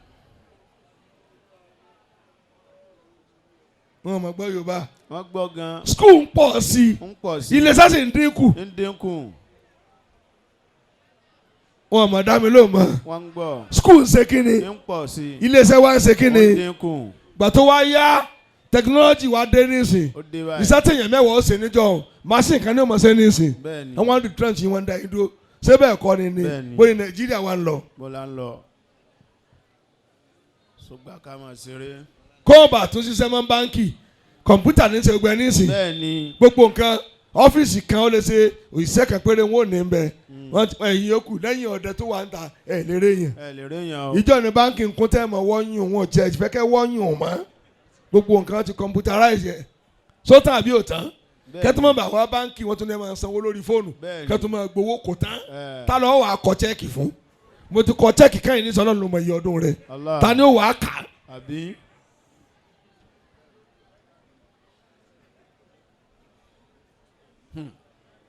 Wọn mọ̀ gbọ́ Yorùbá. Wọ́n gbọ́ gan. Skul ń pọ̀ sí Ń pọ̀ i, sí. ilé sẹ́sì ń dínkù. Ń dínkù. Wọn mọ̀ dá mi lóhùn mọ́. Wọ́n ń gbọ́. Skul ń ṣe kí ni? Ń pọ̀ sí. Iléeṣẹ́ wa ń ṣe kí ni? Ó ń dínkù. Gbà tó wá yá, tẹkinọ́lọ́jì wa dé nísìn. Ó dé báyìí. Iṣẹ́ tẹ̀yàn mẹ́wàá ó ṣe níjọ́ machine kan ní ó mọ̀ ṣe nísìn. Bẹ́ẹ̀ni. Àwọn àdùn trench yìí wọ́n ń da yín dúró. Ṣé bẹ́ẹ̀ kọ́ ni ni? Bẹ́ẹ̀ni. Bóyá Nàìjíríà wa ń lọ. Bọ́lá ń lọ. Sọgbà ká máa ṣeré. Kóòbà tún ṣiṣẹ́ mọ́ báńkì, kọ̀ǹpútà ní í ṣe gbogbo ẹ nísìn. Bẹ́ẹ̀ni. Gbogbo nǹkan ọ́fíìsì kan ó lè ṣe òṣìṣẹ́ kan péré wọn ò ní bẹ. Wọ́n ti ẹ̀yìn yòókù lẹ́yìn ọ̀dẹ tó wà ń ta ẹ̀ lérè yẹn. Ẹ lè rí yàn o. Ìjọ ní báńkì ń kún tẹ́ mọ̀ wọ́nyún wọn jẹ́ ìfẹ́kẹ́ wọ́nyún mọ́. Gbogbo nǹkan ti computerize yẹ. Sótàn àbí òtán? Bẹ́ẹ̀ni. Kẹ́tùmọ̀ bá wá báńkì wọ́n tún ní máa sanwó lórí fóònù. Bẹ́ẹ̀ni. Kẹ́tùmọ̀ gbowó kò tán. Ẹ. Ta ló wàá kọ chẹ́ẹ̀kì fún? Mo ti kọ chẹ́ẹ̀kì káyìn ní sọ́nà ló mọ iye ọdún rẹ̀. Allah. Ta ni ó wàá kà á? Àbí.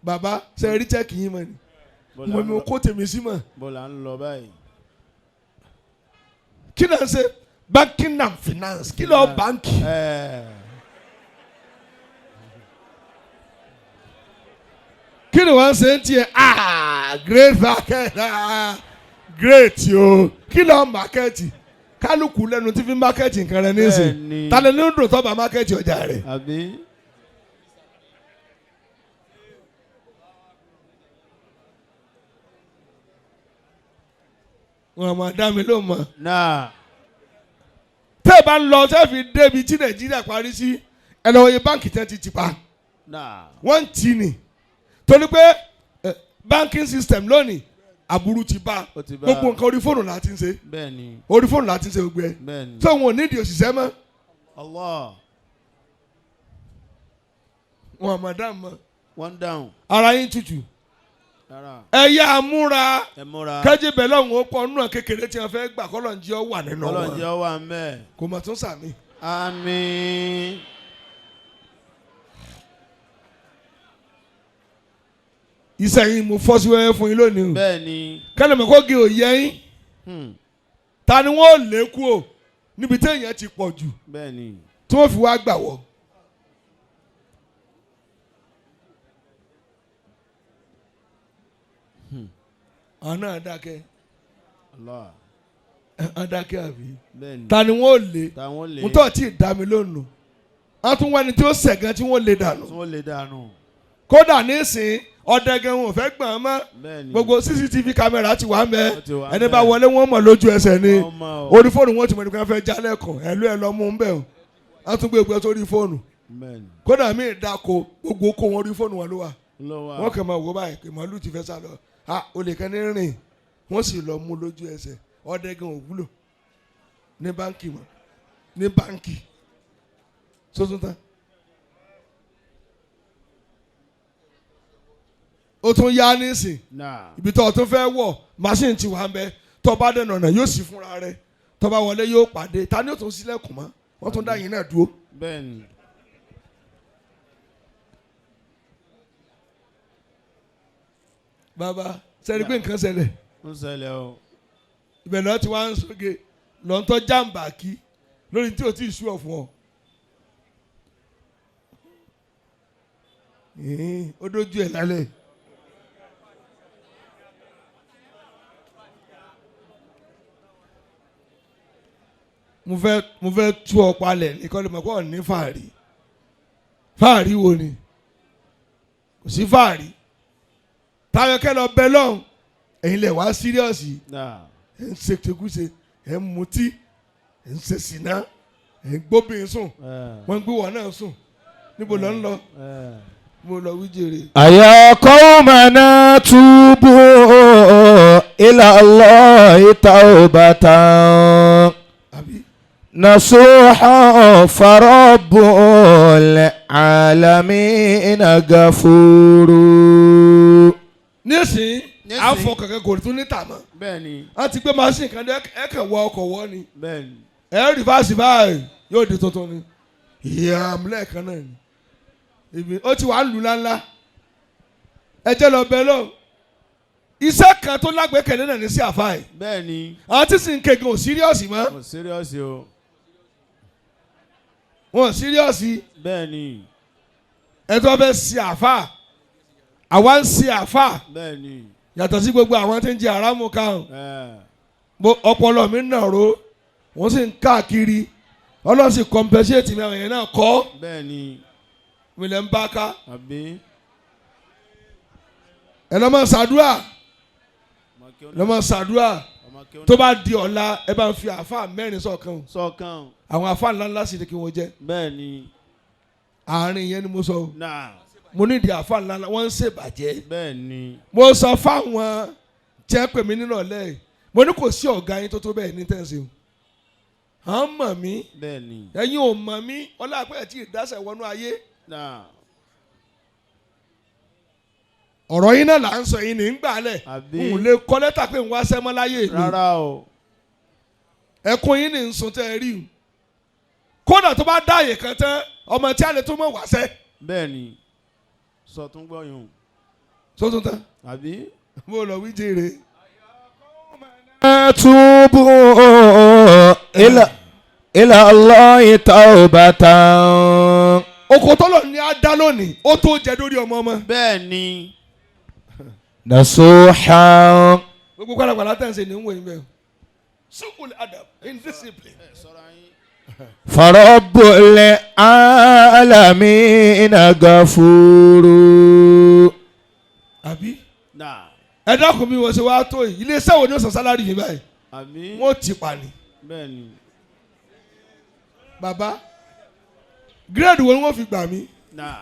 Bàbá ṣe rí chẹ́ẹ̀kì yín mọ́ ni. Bọ́lá Mo ń ní lọ. kó tèmi sí mọ̀. Bọ́lá ń lọ báyìí. Kí ló ń ṣe? Banking and finance. Kí ló báńkì? Ẹ. Kí ni wọ́n ṣe ń tiẹ̀? Ah, great market, ah, great o. Kí ló market? Kálukú lẹ́nu tí fi market nǹkan rẹ̀ nísìn. Bẹ́ẹ̀ni. Ta ló ní dùn tó bá market ọjà rẹ̀? Àbí. Wọ́n máa dá mi ló mọ̀. Náà. Tẹ́ ẹ bá ń lọ tẹ́ fi débi tí Nàìjíríà parí sí, ẹ lọ́wọ́ iye báńkì tẹ́ ti ti pa. Náà. Wọ́n ń tì ní. Torí pé banking system lónìí, aburú ti bá. Ó ti bá. Gbogbo nǹkan orí fóònù la ti ń ṣe. Bẹ́ẹ̀ni. Orí fóònù la ti ń ṣe gbogbo ẹ̀. Bẹ́ẹ̀ni. Tó wọn ò nídìí òṣìṣẹ́ mọ́. Allah. Wọn àmọ̀ dá mọ́. One down. Ara yín tutù. Rárá. Ẹ yá a múra. Ẹ múra. Kẹ́jì bẹ́ẹ̀ lọ́hùn ó pọ̀ nínú kékeré tí wọ́n fẹ́ gbà kọ́ lọ́n jẹ́ ọ wà nínú Ọlọ́run wọn. jẹ́ ọ wà ń bẹ̀. Kò mọ̀ tún sàmì. Àmín. Iṣẹ́ yín mo fọ́ sí wẹ́wẹ́ fún yín lónìí o. Bẹ́ẹ̀ni. Kẹ́lẹ́ mọ̀ kó gé òye yín. Ta ni wọ́n ò lé kú o níbi tí èèyàn ti pọ̀ jù Bẹ́ẹ̀ni. tí wọ́n fi wá gbà wọ́. Àwọn náà dákẹ́. Allah. Àwọn dákẹ́ àbí. Bẹ́ẹ̀ni. Ta ni wọ́n ò lé? Táwọn lè. Mo tọ́ tí ì dá mi lónìí. Wọ́n tún wá ẹni tí ó ṣẹ̀gán tí wọ́n lè dànù. Tí wọ́n lè dànù. Kódà nísìn ọdẹ gan wọn ò fẹ́ gbọ̀n mọ́. Bẹ́ẹ̀ni. Gbogbo CCTV kámẹ́rà ti wà mẹ́. Ó ti wà Ẹni ńbẹ̀. bá wọlé wọn mọ̀ lójú ẹsẹ̀ ni. Wọ́n mọ̀ o. Orí fóònù wọn ti mọ̀ nípa fẹ́ jálẹ̀ kàn. Ẹ̀lú ẹ̀ lọ mú un bẹ̀ o. Wọ́n tún gbé gbé sórí fóònù. Bẹ́ẹ̀ni. Kódà míì dáko gbogbo kó wọn orí fóònù wọn ló wà. Ló wà. Wọ́n kàn máa wò báyìí pé màálù ti fẹ́ sá lọ. À olè kan ní rìn. Wọ́n sì lọ mú lójú ẹsẹ̀. Ọdẹ gan ò wúlò ní báńkì mọ́. Ní báńkì. Sótún tán. Ó tún yá nísìn. Náà. Ibi tó o tún fẹ́ wọ̀ machine ti wà ń bẹ. Tó o bá dẹ̀nà ọ̀nà yóò sì fúnra rẹ̀. Tó o bá wọlé yóò pàdé. Ta ni ó tún sílẹ̀kùn mọ́? Wọ́n tún dá yín náà dúró. Bẹ́ẹ̀ni. Bàbá sẹ́ni pé nǹkan ṣẹlẹ̀. Ń ṣẹlẹ̀ o. Ibẹ̀ lọ́ọ́ ti wá ń sóge lọ́ntọ́ jàǹbá kí lórí tí o ti sú ọ̀ fún ọ. Ó dójú ẹ̀ lálẹ́. Mo fẹ́ tú ọ palẹ̀ ní kọ́lé mọ̀ kó ọ̀ ní fàárì. Fàárì wo ni? Kò sí fàárì. Táyọ̀ kẹ́ lọ bẹ lọ́hùn. Ẹ̀yin lẹ̀ wá síríọ̀sì. Náà. Ẹ̀ ń ṣe tekúṣe, ẹ̀ ń mutí, ẹ̀ ń ṣe sìná, ẹ̀ ń gbóbìnrin sùn, wọ́n ń gbé wọn náà sùn. Níbo lọ ń lọ? Mo lọ wí jèrè. أيا قومنا توبوا إلى الله توبة Àbí? نصوحا فرب العالمين غفور. Nísìnyí, Nísìnyí. àfọ kankan kò tún ní tà mọ́. Bẹ́ẹ̀ni. A ti gbé machine kan dé ẹ kàn wọ ọkọ̀ wọ́ ni. Bẹ́ẹ̀ni. Ẹ rìfáàsì báyìí yóò di tuntun ni. Ìyá lẹ́ẹ̀kan náà ni. Ibi ó ti wà ń lù ńláńlá. Ẹ jẹ́ lọ bẹ lọ. Iṣẹ́ kan tó lágbèkẹ̀lé náà ní sí àfa yìí. Bẹ́ẹ̀ ni. Àwọn tí sì ń kegun ò serious mọ́. Kò serious o. Wọn ò serious. Bẹ́ẹ̀ ni. Ẹ tó fẹ́ ṣe àfa, àwa ń ṣe àfa. Bẹ́ẹ̀ ni. Yàtọ̀ sí gbogbo àwọn tí ń jẹ àrámù káwọn. Ẹ Mo ọpọlọ mi nà ro, wọ́n sì ń káàkiri. Ọlọ́run sì compensate mi, àwọn èèyàn náà kọ́. Bẹ́ẹ̀ ni. Mi lẹ́ ń bá ká. Àbí. Ẹ lọ́ máa ṣàdúrà. Ọmọ kí ó Lọ́ máa ṣàdúrà. Ọmọ kí ó Tó bá di ọ̀la, ẹ bá ń fi àáfàá mẹ́rin sọ̀kan o. Sọ̀kan. Àwọn àáfàá ńláńlá sì ni kí wọ́n jẹ́. Bẹ́ẹ̀ ni. Àárín yẹn ni mo sọ o. Náà. Mo ní ìdí àáfàá ńláńlá, wọ́n ń ṣèbàjẹ́. Bẹ́ẹ̀ ni. Mo sọ fáwọn tí ẹ pè mí nínú ọ̀lẹ́ yìí, mo ní kò sí ọ̀gá yín tó tó bẹ́ẹ̀ ní tẹ̀sí o. À ń mọ̀ mí. Bẹ́ẹ̀ ni. Ẹ̀yin ò mọ̀ mí, ọlá pẹ́ tí ìdásẹ̀ wọnú ayé. Náà. Ọ̀rọ̀ yín náà là ń sọ yín ní ń gbà lẹ̀. Àbí. N ò lè kọ́ lẹ́tà pé n wá sẹ́mọ́ láyé mi. Rárá o. Ẹkún yín ní ń sun tẹ́ ẹ rí o. Kódà tó bá dá àyè kan tán, ọmọ tí a lè tó mọ̀ wáṣẹ́. Bẹ́ẹ̀ ni. Sọ tún gbọ́ yùn. Sótún tán. Àbí. Mo lọ wí jèrè. توبوا إلى الله توبة Oko tọ́lọ̀ ní á dá lónìí, ó tó jẹ lórí ọmọ ọmọ. Bẹ́ẹ̀ ni. نصوحا. Gbogbo gbàdàgbàdà tẹ̀ ń ṣe ní ń wò yín bẹ́ẹ̀. Sukul adab, indiscipline. فرب العالمين غفور. Àbí. Náà. Ẹ dákun, bí wọ́n ṣe wá tó yìí, iléeṣẹ́ wo ni ó san salary mi báyìí? Àbí. Wọ́n ti pa ni. Bẹ́ẹ̀ ni. Bàbá, grade wo ni wọ́n fi gbà mí? Náà.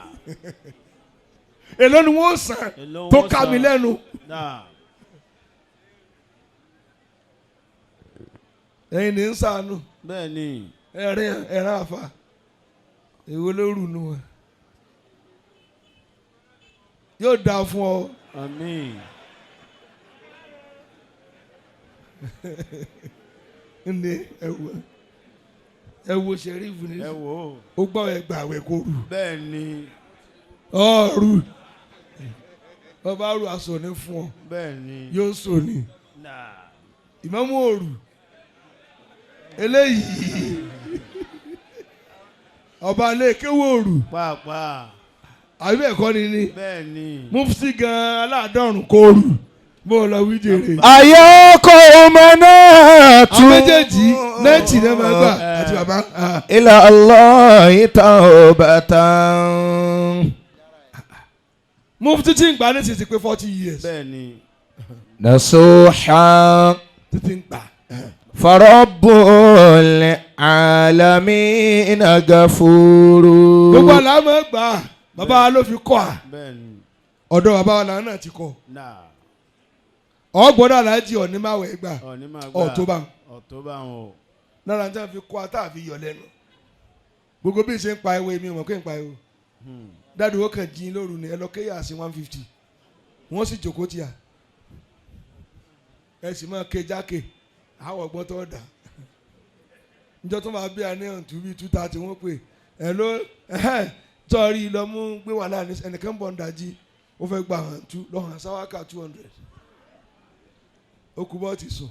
Èló ni wọ́n san Èló tó wọ́n ká mi san? lẹ́nu? Náà. Ẹ̀yin ní ń sànù. Bẹ́ẹ̀ ni. Ẹ̀rín ẹ̀rán àfa, èwo ló rù nù wọn? Yóò dáa fún ọ. Àmín. Ní ẹwọ ẹwọ sẹrífù ni. Ẹ wò ó. Ó gbọ́ ẹgbà àwẹ̀ kó rù. Bẹ́ẹ̀ ni. Ọ̀rù ọba rù aṣọ ní fún ọ. Bẹ́ẹ̀ ni. Yóò sọ ní. Náà. Ìmọ̀mú òrù eléyìí, ọba ilé kéwò òrù. Pàápàá. Àbí bẹ́ẹ̀ kọ́ ni ni? Bẹ́ẹ̀ ni. Mufti gan aláàdọ́rùn kó rù bó o lọ wí jèrè. أيا قومنا. Àwọn méjèèjì 90 náà máa gbà àti bàbá. إلى الله توبة. Mufti tí ń gbà ní ti pé 40 years. Bẹ́ẹ̀ ni. نصوحا. Títí ń gbà. فرب العالمين غفور. Gbogbo àlá máa gbà, bàbá wa ló fi kọ́ à. Bẹ́ẹ̀ ni. Ọ̀dọ̀ bàbá wa làwọn náà ti kọ́. Náà. Ọgbọ́dọ̀ aláàjì ọ̀ní máa wẹ̀ gbà. Ọ̀ní máa gbà. Ọ̀tó bá. Ọ̀tó bá wọn o. Lára tí wọ́n fi kọ́ ata àfi yọ̀ lẹ́nu. Gbogbo bí n ṣe ń pa ewe mi ò mọ̀ pé ń pa ewe. Dáàdi ó kàn jí lóru ni, ẹ lọ kéyà sí 150, wọ́n sì jòkó tíya, ẹ sì máa ké jákè àwọn ọgbọ́n tó dà níjọ́ tó máa bí a ní ọ̀tún bíi 230, wọ́n pè ẹ ló tọ́rí lọ mú gbé wàhálà ní ẹnìkan bọ̀ ń dájí, ó fẹ́ gba hàn tú lọ́hàn sáwákà 200, ó kú bọ́ọ̀tì sùn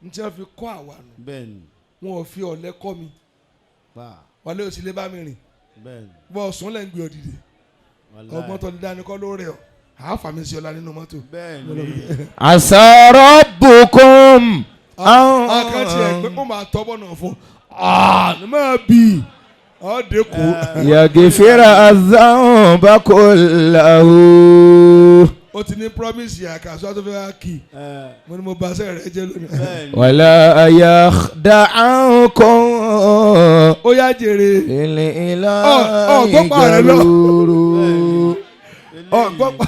ní tí wọ́n fi kọ́ àwa nù. Bẹ́ẹ̀ ni. Wọn ò fi ọ̀lẹ kọ́ mi. Pa. Wàlẹ́ òsì lè bá mi rìn. Bẹ́ẹ̀ ni. Bọ́ ọ̀sùn lẹ́ ń gbé ọ̀dìdì. Wàláhì. Ọgbọ́n tó dání kọ́ ló rẹ̀ ọ́ àáfà mi sí ọlá nínú mọ́tò. Bẹ́ẹ̀ ni. عسى ربكم Akàn tiẹ̀ pé ó máa tọ́ bọ̀nà fún ní máa bì ọ́ dẹ́kun. يغفر الذنب كله. Ó ti ní promise yà kà sọ́ tó fẹ́ wá kì í. Ẹ Mo ní mo bá sẹ́yìn rẹ jẹ́ lónìí. Bẹ́ẹ̀ ni. ولا يخدعكم Ó yá jèrè. الإله Ọ, gbọ́ pa rẹ lọ. غرور. Ọ gbọ́ pa.